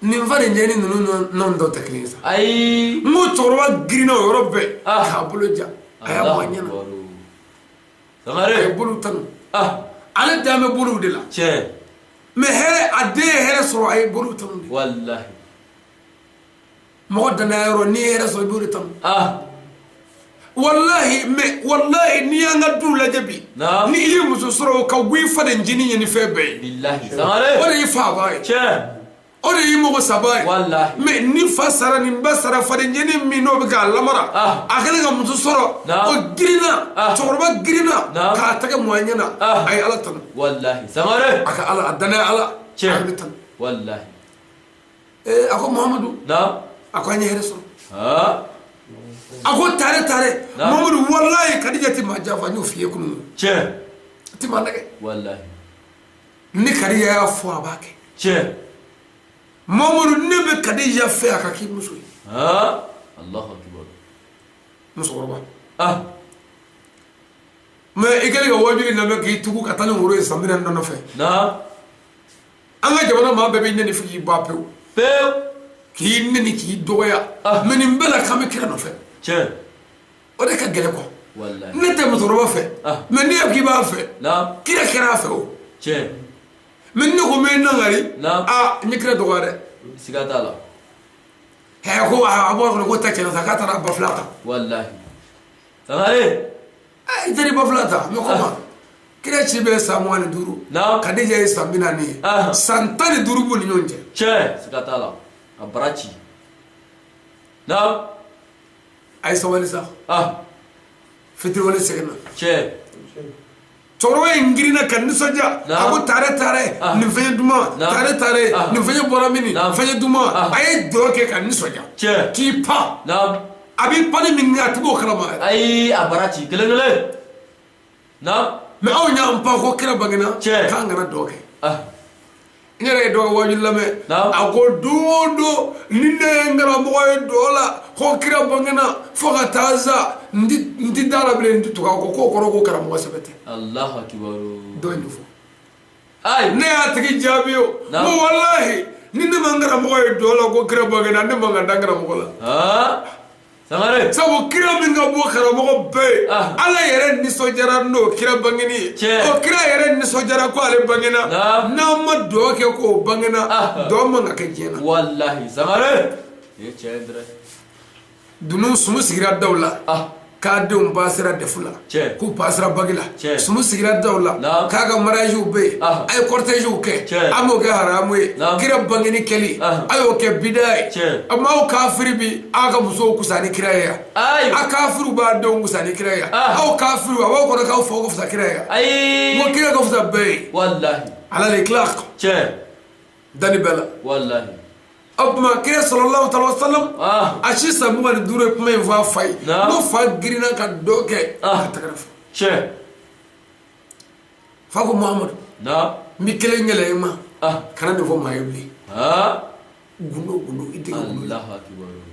nin fa nin jɛni ninnu n'anw tɔw tɛ kelen ye sa. Ayi. N ko cɛkɔrɔba girinna o yɔrɔ bɛɛ k'a bolo ja, a y'a bɔ a ɲɛ na. Sangare. A ye bolo tanu. Ale dan bɛ bolow de la. Tiɲɛ. Mais hɛrɛ, a den ye hɛrɛ sɔrɔ, a ye bolo tanu de. Walahi. Mɔgɔ danaya yɔrɔ, n'i ye hɛrɛ sɔrɔ, i b'o de tanu. Walahi, mais walahi, n'i y'an ka duw lajɛ bi, ni i ye muso sɔrɔ, o ka go i fadencinin ye ni fɛn bɛɛ ye. Bilahi. Sangare. O de y'i fa ye. Tiɲɛ. O de y'i mɔgɔ saba ye. Walahi. Mais ni fa sara, ni ba sara, fadencinin min n'o bɛ k'a lamara, a kɛlen ka muso sɔrɔ, o girinna, cɛkɔrɔba girinna k'a tɛgɛ mɔ a ɲɛ na, a ye Ala tanu. Walahi. Sangare. A ka Ala, a danaya Ala. Tiɲɛ. A bɛ tanu. Walahi. Ee, a ko Muhamadu. A ko an ye hɛrɛ sɔrɔ. A ko tare tare. Muhamadu, walayi, Kadija tɛ maa janfa, n y'o f'i ye kunun. Tiɲɛ. A tɛ maa nɛgɛ. Walahi. Ni Kadija y'a fɔ, a b'a kɛ. Tiɲɛ. Muhamadu, ne bɛ Kadija fɛ a ka k'i muso ye. Allahu akbar. Musokɔrɔba. Mais i kɛlen ka wajuli lamɛn k'i tugu ka taa ni woro ye san 40 dɔ nɔfɛ. An ka jamana maa bɛɛ b'i nɛni fo k'i ba pewu. Pewu. K'i nɛni, k'i dɔgɔya. Mais nin bɛɛ la, k'an bɛ kira nɔfɛ. Tiɲɛ. O de ka gɛlɛn quoi. Walahi. Ne tɛ musokɔrɔba fɛ. Mais ne k'i b'a fɛ. Kira kɛra a fɛ o. Tiɲɛ. Mais ne ko n bɛ nangari. Aa, n ye kira dɔgɔya dɛ. Siga t'a la. Hɛ, ko a bɔ kɔnɔ ko ta tiɲɛna sa, k'a taara ba fila ta. Walahi. Sangare. I taara ba fila ta, mais comment? Kira ci bɛ san 25. Kadija ye san 40 ye. San 15 b'u ni ɲɔgɔn cɛ. Tiɲɛ. Siga t'a la. A bara ci. A ye sabali sa. Fitiriwale sɛgɛnna. Tiɲɛ. Cɛkɔrɔba in girinna ka nisɔndiya. A ko tare tare, nin fɛn duman, tare tare, nin fɛn bɔra min, fɛn duman. A ye dɔn kɛ ka nisɔndiya. Tiɲɛ. K'i pan. A b'i panni min kɛ, a tɛ b'o kalama yɛrɛ. Ayi, a bara ci kelen kelen. Mais anw y'an pan ko kira bangena. Tiɲɛ. K'an kana dɔn kɛ. N yɛrɛ ye dɔ ka wajuli lamɛn. A ko don o don ni ne ye n karamɔgɔ ye dɔ la ko kira bangena, fo ka taa sa, n ti da la bilen, n ti tugu a kɔ, k'o kɔrɔ ko karamɔgɔ sɛbɛ tɛ. Allahu akbar. Dɔ ye nin fɔ. Ayi. Ne y'a tigi jaabi o. N ko walahi, ni ne ma n karamɔgɔ ye dɔ la ko kira bangena, ne man ka da n karamɔgɔ la. Sangare. Sabu kira min ka bɔ karamɔgɔ bɛɛ ye, Ala yɛrɛ nisɔndiyara n'o kira bangeni ye. O kira yɛrɛ nisɔndiyara ko ale bangena. N'an ma dɔn kɛ k'o bangena, dɔn man ka kɛ diɲɛ na. Walahi Sangare. Nin ye tiɲɛ ye dɛrɛ. Dunun sumu sigira daw la. K'a denw pasera DEF la, k'u pasera bac la. Sumu sigira daw la k'a ka mariagew bɛ yen, a ye cortègew kɛ, an b'o kɛ haramu ye. Kira bangeni kɛli, a y'o kɛ bida ye. Maaw kafiri bi aw ka musow kusa ni kira ye yan, a kafiriw b'a denw kusa ni kira ye yan, aw kafiriw a b'aw kɔnɔ k'aw faw ka fisa kira ye yan. Ayi, n ko kira ka fisa bɛɛ ye. Walahi. Ala le tila dani bɛɛ la. Walahi. O tuma kira sallallahu alaihi wasallam a si san 25 ye kuma in fɔ a fa ye, n'o fa girinna ka dɔ kɛ ka tɛgɛrɛ fɔ. Fa ko Muhamadu, n bɛ kelen gɛlɛya i ma, kana nin fɔ maa ye bilen. Gundo gundo, i dege gundo la,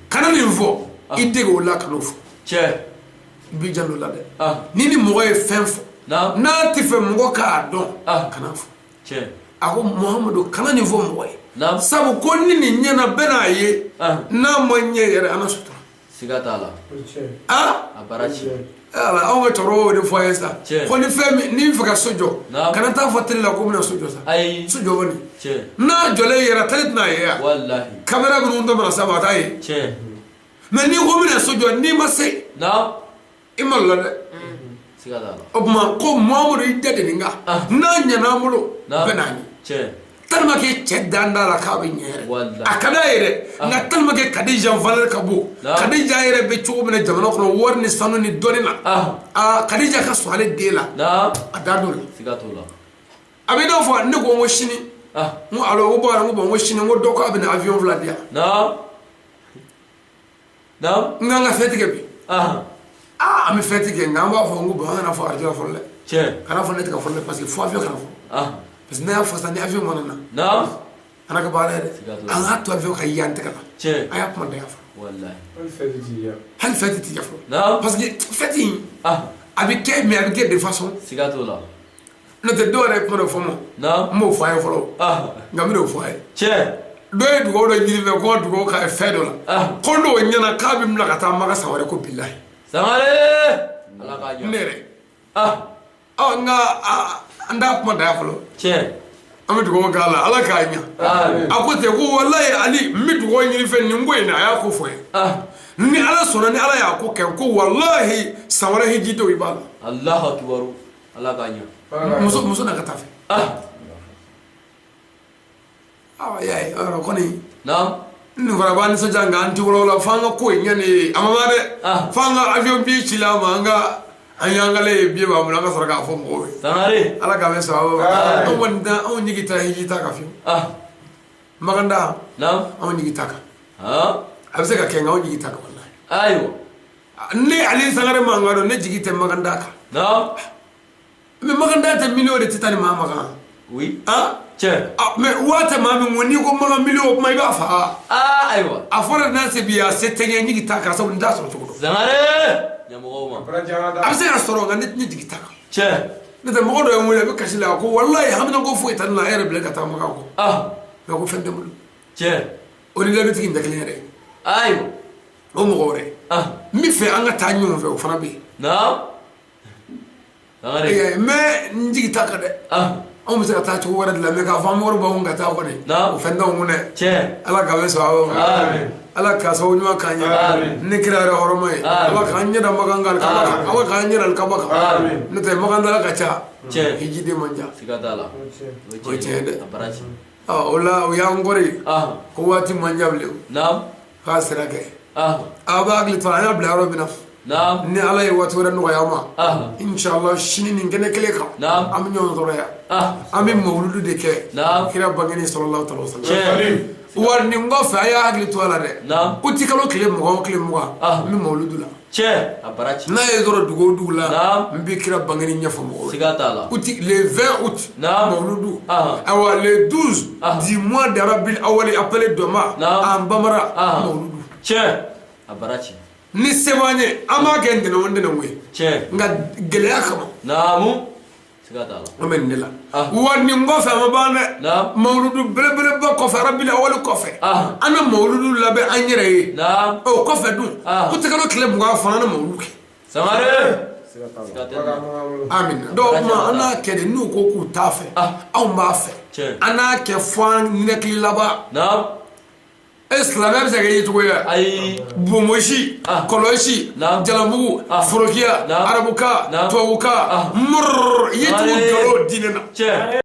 kana nin fɔ, i dege o la, kan'o fɔ. I b'i janto o la dɛ. Ni ni mɔgɔ ye fɛn fɔ, n'a tɛ fɛ mɔgɔ k'a dɔn, kana fɔ. A ko Muhamadu, kana nin fɔ mɔgɔ ye, sabu ko ni nin ɲɛna, bɛɛ n'a ye, n'a ma ɲɛ yɛrɛ, an na sutura. Siga t'a la. A bara ci. Ala, anw ka cɛkɔrɔbaw y'o de fɔ an ye sa ko ni fɛn min n'i bɛ fɛ ka so jɔ, kana taa fɔ télé la ko n bɛna so jɔ sa. Ayi. So jɔ kɔni, n'a jɔlen yɛrɛ, télé tɛna ye yan. Caméra minnu tɔ mana s'a ma, a t'a ye. Mais n'i ko n bɛna so jɔ, n'i ma se, i malola dɛ. O tuma ko Muhamadu, i da de nin kan, n'a ɲɛna an bolo, bɛɛ n'a ye. Tellement que cɛ dan t'a la k'a bɛ ɲɛ yɛrɛ, a ka d'a ye dɛ. Nka tellement que Kadija valeur ka bon, Kadija yɛrɛ bɛ cogo min na jamana kɔnɔ, wari ni sanu ni dɔnni na, aa, Kadija ka sɔn ale den la, a da don la. A bɛ i n'a fɔ ne ko n ko sini, n ko alo, ko bɔra, n ko bon, n ko sini, n ko dɔ ko a bɛna avion 2 di yan. N k'an ka fête kɛ bi. Aa, an bɛ fête kɛ, nka an b'a fɔ n ko bon, an kana fɔ arajo la fɔlɔ dɛ, kana fɔ ne tɛ ka fɔlɔ dɛ, parce que fo avion kana fɔ, parce que n'a y'a fɔ sisan, ni avion mana na, an ka baara ye dɛ. An k'a to avion ka ye an tɛgɛ la. A y'a kuma da yan fɔlɔ. Hali fête ti fɔlɔ, parce que fête in a bɛ kɛ, mais a bɛ kɛ de façon. Siga t'o la. N'o tɛ, dɔw yɛrɛ ye kuma dɔ fɔ n ma, n m'o fɔ a ye fɔlɔ, nka n bɛn'o fɔ a ye. Dɔ ye dugawu dɔ ɲini fɛ, ko ka dugawu k'a ye fɛn dɔ la, ko n'o ɲɛna, k'a bɛ n bila ka taa Maka san wɛrɛ, ko bilahi. Sangare, Ala k'a jɔ. Ne yɛrɛ, ɔ, nka an t'a kuma da yan fɔlɔ. An bɛ dugawu k'a la, Ala k'a ɲɛ. A ko ten ko walayi Ali, n bɛ dugawu ɲini fɛ nin ko in na, a y'a ko fɔ n ye. Ni Ala sɔnna, ni Ala y'a ko kɛ, ko walahi san wɛrɛ hiji dɔw i b'a la. Alahu akibaru, Ala k'a ɲɛ. Muso na ka taa fɛ. Awa, y'a ye, yɔrɔ kɔni nin fana b'an nisɔndiya, nka an ti wala f'an ka ko in ɲɛ nin ye, a ma ban dɛ. F'an ka avion billet ci la ma, an ka an y'an kale ye, billet b'an bolo, an ka sɔrɔ k'a fɔ mɔgɔw ye. Sangare. Ala k'a bɛ sababu ma. Anw kɔni tɛ, anw jigi tɛ hiji ta kan fiyewu. Makanda, anw jigi t'a kan. A bɛ se ka kɛ, nka anw jigi t'a kan walahi. Ayiwa. Ne Ali Sangare mankan don, ne jigi tɛ makanda kan. Mais makanda tɛ miliyɔn de tɛ taa ni maa makan. Oui. Ah? Tiɲɛ. Ah, mais waa tɛ maa min kun, n'i ko makan miliyɔn, o kuma i b'a fa. Ah, ayiwa. A fɔra n'a se b'i ye, a se tɛ n ye, n jigi t'a kan, sabu n t'a sɔrɔ cogo dɔn. Sangare. Ɲɛmɔgɔw ma. A bɛ se ka sɔrɔ, nka ne jigi t'a kan. Tiɲɛ. Ne tɛ, mɔgɔ dɔ ye n wele, a bɛ kasi la, a ko walayi haminanko foyi tɛ ne la, e yɛrɛ bila ka taa makan kɔ. Ah. Mais ko fɛn tɛ n bolo. Tiɲɛ. O ni labitigi in tɛ kelen yɛrɛ. Ayiwa. O mɔgɔ wɛrɛ. Ah. N bɛ fɛ an ka taa ɲɔgɔn fɛ, o fana bɛ yen. Naam. Mais n jigi t'a kan dɛ. Anw bɛ se ka taa cogo wɛrɛ de la, mais k'a fɔ an wari b'anw ka taa kɔni, o fɛn t'anw kun dɛ. Ala k'a bɛ sababu ma, Ala k'a sababu ɲuman k'an ye ni kira yɛrɛ hɔrɔma ye. Ala k'an ɲɛ da makan kan, Ala k'an ɲɛ da alikaba kan. N'o tɛ, makandala ka ca, hijiden man ca. O ye tiɲɛ dɛ. O la o y'an kɔri ko waati man jan bilen k'a sera kɛ. A b'a hakili to an y'a bila yɔrɔ min na, ni Ala ye waati wɛrɛ nɔgɔya an ma, inshallah sini nin kɛnɛ kelen kan, an bɛ ɲɔgɔn sɔrɔ yan, an bɛ mawuludu de kɛ kira bangeni sallallahu alaihi wasallam. Wa nin kɔfɛ, a y'a hakili to a la dɛ, uti kalo tile 20 o tile 20, n bɛ mawuludu la. N'a ye sɔrɔ dugu o dugu la, n bɛ kira bangeni ɲɛfɔ mɔgɔw ye. Siga t'a la. Uti le 20 août, mawuludu. Awa, le 12 du mois de Rabil Awali, appelé Doma en bambara, mawuludu. Tiɲɛ, a bara ci. Ni se b'an ye, an b'a kɛ ntɛnɛn o ntɛnɛn koyi. Nka gɛlɛya kama. Naamu, siga t'a la. An bɛ nin de la. Wa nin kɔfɛ, a ma ban dɛ. Mawuludu belebeleba kɔfɛ, Rabil Awali kɔfɛ, an bɛ mawuludu labɛn an yɛrɛ ye. O kɔfɛ dun, uti kalo tile 20 fana, an bɛ mawuludu kɛ. Sangare. Amin. Donc kuma an n'a kɛ de, n'u ko k'u t'a fɛ, anw b'a fɛ. An n'a kɛ fo an ninakili laban. E silamɛ bɛ se ka ye cogo ye? Ayi. Bonbosi, kɔlɔsi, jalamugu, forokiya, arabukan, tubabukan, murr, ye cogo nkalon diinɛ na.